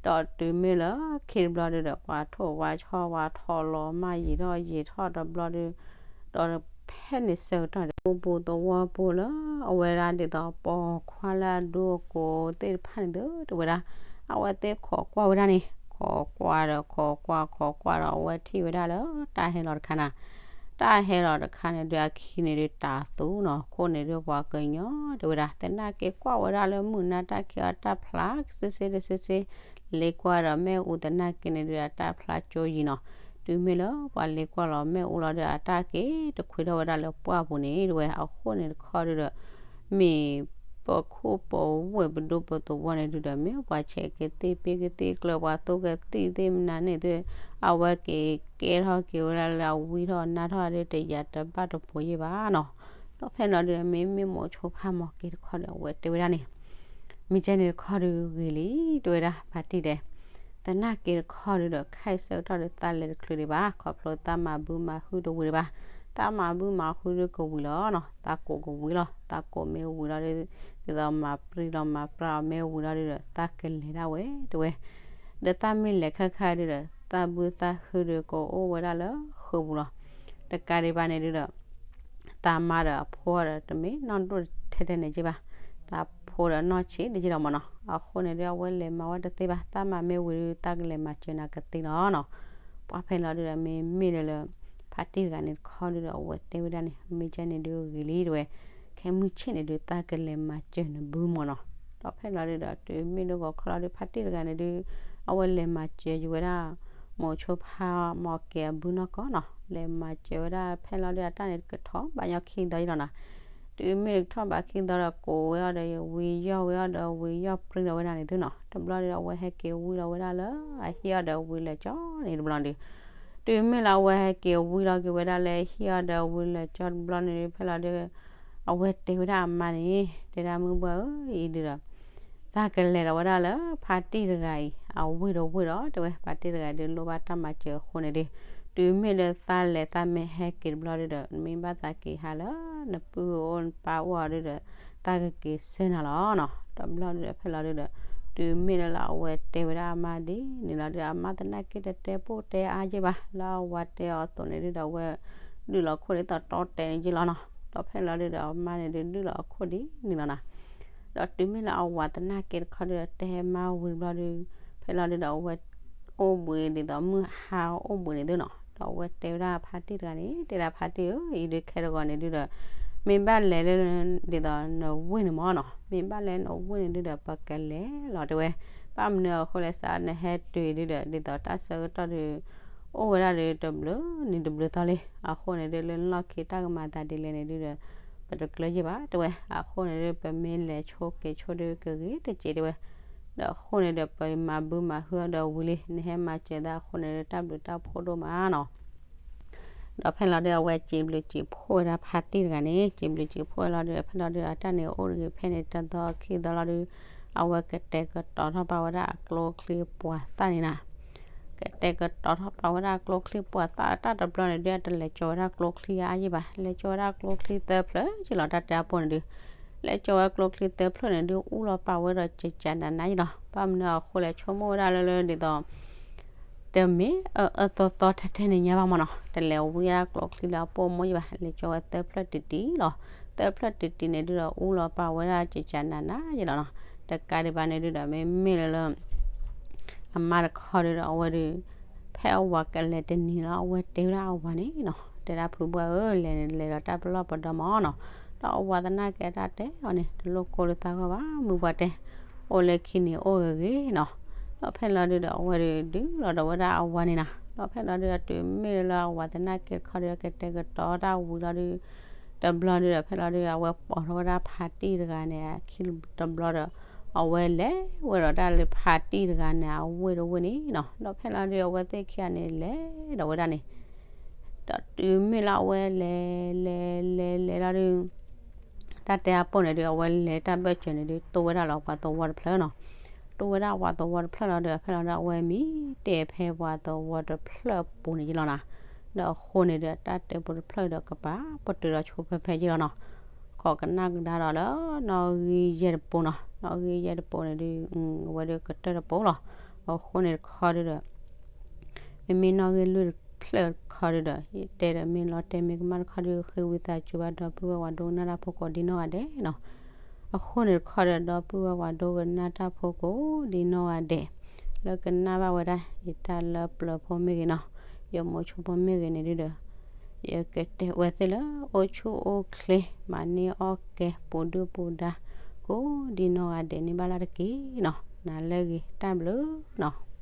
ဒီးတုၤမ့ၢ်လၢခံတဘျီဒုးဒီး ပှၤထိၣ်ဝါဆီဝါထီၣ်လီၤမၢ်ယံာ်ထီၣ်ယံာ်ထီၣ်တဘျီဒုး, ဒီးဖဲန့ၣ်ဆၢကတီၢ်န့ၣ် ပူပူသဝီပူလၢ အဝဲဒၣ်ဒ်သိးပိာ်ခွါလၢအဒူအကိးသ့ၣ်တဖၣ်န့ၣ်သုတဲဝဲဒၣ်, အဝဲသ့ၣ်ခိးကွၢ်ဝဲဒၣ်န့ၣ် ခိးကွၢ်ဒီးခိးကွၢ်ခိးကွၢ်ဒီး အဝဲထံၣ်ဝဲဒၣ်လၢတၢ်ဟဲလီၤတခါနၤ တၢ်ဟဲလီၤတခါန့ၣ်ဒုး အခံန့ၣ်ဒုးတၤသူနီၤ, ခိၣ်န့ၣ်ဒုးပှၤကညီတဲဝဲဒၣ်, သနာ်က့ကွၢ်ဝဲဒၣ်လၢမုၢ်နၤတၢ်ခံးအီၤတၢ်ဖျါ စ့စ့တစ့စ့, လ့ကွၢ်ဒီးမ့ၣ်အူသနာ်က့န့ၣ်ဒုး အတၢ်ဖျါကၠိယံၤနီၤ, တုၤမ့ၢ်လၢပှၤလ့ကွၢ်လီၤမ့ၣ်အူလီၤဒုး အတၢ်က့ၤတခွံထီၣ်ဝဲဒၣ်လၢပှၢ်ပူၤန့ၣ်တဲဝဲ, အဃိန့ၣ်တခီဒုးဒီး မ့ၢ်ပခိၣ်ပဝ့ၢ်ပဒူပသဝီန့ၣ်ဒုးဒီး မ့ၢ်ပှၤဆဲးကသံၣ်ပ့ကသံၣ်ကျၢၤ ပှၤသူကသံၣ်သ့ၣ်မနုၤန့ၣ်သု, အဝဲက့ၤကဲထီၣ်က့ၤဝဲဒၣ်လၢအဝံထီၣ်နါထီၣ်ဒုး တယၤတဘၣ်တပူၤယဲၢ်ဘၣ်နီၤ, ဒီးဖဲန့ၣ်ဒုး မ့မ့ၢ်မိၤဆိဖါမိၢ်က့ၤတခီဒီး အဝဲတဲဝဲဒၣ်န့ၣ် မ့ၢ်ကဲန့ၣ်တခီဒုးဂ့ၤလံ တဲဝဲဒၣ်ဖါတံၢ်တဲ, သနာ်က့တခီဒုးဒီး ခဲအံၤဆၢကတီၢ်ဒုး သးလဲၤတချုးဒံးဘၣ် ခီဖျိသးမၤဘုမၤဟုတဝံၤဒံးဘၣ်, သးမၤဘုမၤဟုဒုးကဝံၤလီၤနီၤ, သးကိးကဝံၤလီၤ, သးကိးမ့ၢ်ဝံၤလီၤဒုး ဒ်သိးမၤပြံလီၤမၤပြါအီၤမ့ၢ်ဝံၤလီၤဒုးဒီး သးကလဲၤဒၣ်ဝဲတဲဝဲ, ဒီးသးမ့ၢ်လဲၤခဲခါဒုးဒီး သးဘုသးဟုဒုးကအိၣ်ဝဲဒၣ်လၢဃုာ်ပူၤလီၤ, တကးဒံးဘၣ်န့ၣ်ဒုးဒီး သးမါဒီးအဖိဒီး တမ့ၢ်နီၢ်ဒိၣ်ထဲထဲန့ၣ်က့ဘၣ်, သးဖိဒီးနီၢ်ဆံးတက့လီၤမ့ၢ်နီၤ, အဃိန့ၣ်ဒုး အဝဲလဲၤမၤဝဲတသ့ဘၣ်, သးမၤမ့ၢ်ဝံၤဒုး သးကလဲၤမၤစၢၤနၤကသ့လီၤနီၤ, ပှၤဖဲလီၤဒုးဒီး မ့မ့ၢ်လၢလၢ ဖါတံၢ်တဂၤန့ၣ်တခီဒုးဒီး အဝဲတဲဝဲဒၣ်န့ၣ်ဒုး ဂ့ၤလံတဲဝဲ, ခဲမုၢ်ဆ့ၣ်န့ၣ်ဒုး သးကလဲၤမၤစၢၤနဘုမ့ၢ်နီၤ, ဒီးဖဲလီၤဒုးဒီး တုၤမ့ၢ်ဒုးဂီၤခီလီၤဒုး ဖါတံၢ်တဂၤန့ၣ်ဒုး အဝဲလဲၤမၤစၢၤယဝဲဒၣ် မိၤဆိဖါမိၢ်က့ၤအဘုနီၢ်ကီၢ်နီၤ, လဲၤမၤစၢၤဝဲဒၣ်ဖဲလီၤဒုး အတၢ်န့ၣ်ကထီၣ်ဘၣ်ညီခံဒီးယံၤလီၤနီၤ, တုၤမ့ၢ်လၢကထီၣ်ဘးခံသီဒီး ကိးဝဲအီၤဒီး ဝံၤယီၢ်ဝဲအီၤဒီး ဝံၤယီၢ်ပြံဒီးဝဲဒၣ်န့ၣ်သုနီၤ. တဘျီဒီး အဝဲဟဲက့ၤဝံလီၤဝဲဒၣ်လၢ အဟံၣ်အီၤဒီးဝံၤလၢာ်ကၠီန့ၣ်တဘျီဒီး တုၤမ့ၢ်လၢအဝဲဟဲက့ၤဝံလီၤက့ၤဝဲဒၣ်လၢဟံၣ်အီၤဒီးဝံၤလၢာ်ကၠီတဘျီန့ၣ် ဖဲလီၤဒုး အဝဲတဲဝဲဒၣ်အမါန့ၣ် တဲဒၣ်မုၢ်ဘှၢ်ဧၢ အံၤဒုးဒီး သးကလဲၤဒီးဝဲဒၣ်လၢဖါတံၢ်တဂၤအံၤ အဝ့ၢ်ဒီးဝ့ၢ်ဒီး တဲဝဲ ဖါတံၢ်တဂၤဒုးလိၣ်ဘၣ်တၢ်မၤစၢၤအဃိန့ၣ်ဒီး တုၤမ့ၢ်လၢသးလဲၤသးမ့ၢ်ဟဲက့ၤတဘျီဒုးဒီး မ့ၢ်ဘၣ်သးက့ၤဟးလၢ နပုၢ်အိၣ်နပၢ်အိၣ်အီၤဒုးဒီး သးကက့ၤဆှၢနၤလီၤနီၤ. တဘျီဒုးဒီး ဖဲလီၤဒုးဒီး တုၤမ့ၢ်လၢလၢအဝဲတဲဝဲဒၣ်အမါဒ်န့ၣ်လီၤဒုး အမါသနာ်က့တတဲပိၢ်တဲအါယ့ၢ်ဘၣ် လၢအဝၤတဲအီၤအသိးန့ၣ်ဒုးဒီး အဝဲဒုးလီၤခိၣ်ဒ်သိးတီတဲာ်န့ၣ်ယ့ၢ်လီၤနီၤ. ဒီးဖဲလီၤဒုးဒီး အမါန့ၣ်ဒုးဒုးလီၤအခိၣ်ဒ်န့ၣ်လီၤနီၤ. ဒီးတုၤမ့ၢ်လၢအဝၤသနာ်က့တခီဒုးဒီး တဲမါဝံၤတဘျီဒုး ဖဲလီၤဒုးဒီး အဝဲအိၣ်ဘှံးဒ်သိးမုၢ်ဟါအိၣ်ဘှံးန့ၣ်သုနီၤ. ဒီးအဝဲတဲဝဲဒၣ်ဖါတံၢ်တဂၤန့ၣ် တဲဒၣ်ဖါတံၢ်ဧၢ အံၤဒုးခဲတဂီၤန့ၣ်ဒုးဒီး မ့ၢ်ဘၣ်လဲၤလၢ ဒ်သိးနဝ့ၢ်န့ၣ်မ့ၢ်နီၤ မ့ၢ်ဘၣ်လဲၤနဝ့ၢ်န့ၣ်ဒုးဒီး ပကလဲၤလီၤတဲဝဲ. ဘၣ်မနုၤအဃိလဲၣ်စး နဟဲတုၤဒုးဒီး ဒ်သိးတၢ်ဆၢကတီၢ်ဒုး အိၣ်ဝဲဒၣ်ဒုးတဘျုးနံၤတဘျုးသီလံ. အဃိန့ၣ်ဒုးလၢလီၢ်ခံတၢ်ကမၤသးဒ်လဲၣ်န့ၣ်ဒုးဒီး ပတကျၢၤယ့ၢ်ဘၣ်တဲဝဲ. အဃိန့ၣ်ဒုး ပမ့ၢ်လဲၤဆိက့ၤဆိဒုးကဂ့ၤတစဲးတဲဝဲ. ဒီးအဃိန့ၣ်ဒီး ပမၤဘုမၤဟုအီၤဒီးဝံၤလံ နဟဲမၤစၢၤသးအဃိန့ၣ်ဒုး တၢ်ဘျုးတၢ်ဖှိၣ်ဒိၣ်မးနီၤ. ဒီးဖဲလီၤဒုး အဝဲစံးဘျုးစံးဖှိၣ်ဝဲဒၣ်ဖါတံၢ်တဂၤန့ၣ် စံးဘျုးစံးဖှိၣ်ဝဲလီၤဒုး ဖဲလီၤဒုး အတၢ်န့ၣ်အိၣ်တဂ့ၤဖဲန့ၣ် တသီခံသီလီၤဒုး အဝဲကတဲာ်ကတီၤထီၣ်ပာ်ဝဲဒၣ်အကျိချံပှၤသၣ်န့ၣ်နီၤ. ကတဲာ်ကတီၤထီၣ်ပာ်ဝဲဒၣ်အကျိချံပှၤသၣ် တၢ်တဘျီန့ၣ်ဒုး အတလဲၤကၠီၤဝဲဒၣ်ကျိချံအါယ့ၢ်ဘၣ် လဲၤကၠီၤဝဲဒၣ်ကျိချံသၢဖျၢၣ်ယ့ၢ်လီၤ တၢ်တဲအပိၢ်န့ၣ်ဒုး လဲၤကၠီၤဝဲကျိချံသၢဖျၢၣ်န့ၣ်ဒုး အူလီၤပာ်ဝဲဒီးကကးနးနးယ့ၢ်လီၤ. ဘၣ်မနုၤအဃိလဲၣ် ဆိကမိၣ်ဝဲဒၣ်လၢလၢဒ်သိး တမ့ၢ်အအၢအၢသီသီထဲထဲန့ၣ်ညါဘၣ်မ့ၢ်နီၤ တလဲၤဝံဒၣ်ကျိချံလၢအပိၢ်အမိၢ်ယ့ၢ်ဘၣ် လဲၤကၠီၤဝဲသၢဖျၢၣ်တံၢ်တံၢ်လီၤ. သၢဖျၢၣ်တံၢ်တံၢ်န့ၣ်ဒုးဒီး အူလီၤပာ်ဝဲဒၣ်ကကးနးနးယ့ၢ်လီၤနီၤ. တကးဒံးဘၣ်န့ၣ်ဒုးဒီး မ့မ့ၢ်လၢလၢ အမါတခီဒုးဒီး အဝဲဒုး ဖဲအဝၤကလဲၤတနံၤလီၤ အဝဲတဲဝဲဒၣ်အဝၤန့ၣ်နီၤ တဲဒၣ်ဖုဘှၢ်ဧၢ လဲၤလဲၤဒီးတၢ်ပလီၢ်ပဒီမ့ၢ်နီၤ. ဒီးအဝၤသနာ်က့အတၢ်တဲအီၤန့ၣ် တလိၣ်ကိၢ်လၢသးဂီၢ်ဘၣ် မုၢ်ပှၢ်တဲ အိၣ်လၢခံန့ၣ်အိၣ်ဂ့ၤဂ့ၤနီၤ. ဒီးဖဲလီၤဒုးဒီး အဝဲဒုးဒုးလီၤဒီးဝဲဒၣ်အဝၤန့ၣ်နီၤ. ဒီးဖဲလီၤဒုးဒီး တုၤမ့ၢ်လၢအဝၤသနာ်က့တခီဒုး ကတဲာ်ကတီၤတၢ်ဝံၤလီၤဒုး တဘျီဒုးဒီး ဖဲလီၤဒုး အဝဲပိာ်ထီၣ်ဝဲဒၣ်ဖါတံၢ်တဂၤန့ၣ် အခံတဘျီဒီး အဝဲလဲၤဝဲဒီးတၢ်လၢဖါတံၢ်တဂၤန့ၣ် အဝ့ၢ်တဝ့ၢ်န့ၣ်နီၤ. ဒီးဖဲလီၤဒုး အဝဲသ့ၣ်ခံဂၤန့ၣ်လဲၤဒီးဝဲဒၣ်န့ၣ် ဒီးတုၤမ့ၢ်လၢအဝဲလဲၤလဲၤလဲၤလဲၤလီၤဒုး တၢ်တဲအပိၢ်န့ၣ်ဒုး အဝဲလဲၤတၢ်ဘၢၣ်စၢၤန့ၣ်ဒုး တိၢ်ဝဲဒၣ်လၢပှၤသဝီတဖျၢၣ်နီၤ. တိၢ်ဝဲဒၣ်ပှၤသဝီတဖျၢၣ်လီၤဒုး ဖဲလီၤဒုး အဝဲမံတဲဖဲပှၤသဝီတဖျၢၣ်အပူၤန့ၣ်ယ့ၢ်လီၤနီၤ. ဒီးအဃိန့ၣ်ဒုး တၢ်တဲပူၤတဖျၢၣ်ဒီးကပာ်ပတုာ်ဒီးဆိဖဲဖဲယ့ၢ်လီၤနီၤ. ကိးကနၣ်ကဒါဒီးလၢ နီၣ်ဂံၢ်ယဲၢ်တပိၤနီၤ. နီၣ်ဂံၢ်ယဲၢ်တပိၤန့ၣ်ဒုး အဝဲဒုးကတၢၢ်တပိၤလီၤ. အဃိန့ၣ်တခီဒုးဒီး မ့မ့ၢ်နီၣ်ဂံၢ်လွံၢ်တဖျၢၣ်တခီဒုးဒီး ယတဲဒီးမ့ၢ်လီၤတဲာ်မ့ၢ်ကမၣ်တခီဒုး ဃ့ဝံသးစူၤဘၣ်ဒီပုၢ်ဝဲၢ်ဝဲဒိကနၣ်တၢ်ဖိကိးဒ်နီၢ်ဂၤဒဲးနီၤ. အဃိန့ၣ်တခီဒီး ဒီပုၢ်ဝဲၢ်ဝဲဒိကနၣ်တၢ်ဖိကိးဒ်နီၢ်ဂၤဒဲး လၢကနၣ်ဘၣ်ဝဲဒၣ် ယတၢ်လၢပျၢၤဖိမ့ၢ်ဂ့ၤနီၤ, ယမိၤဆိဖိမ့ၢ်ဂ့ၤန့ၣ်ဒုးဒီး ယကတဲဝဲသ့ၣ်လၢ အိၣ်ဆူၣ်အိၣ်ချ့ မၤန့ၢ်အီၣ်ကဲ ပူၤဒုၣ်ပူၤဒါ ကိးဒ်နီၢ်ဂၤဒဲးန့ၣ်ဘၣ်လၢတက့ၢ်နီၤ. နၤလၢအဂ့ၤ တၢ်ဘျုးနီၤ.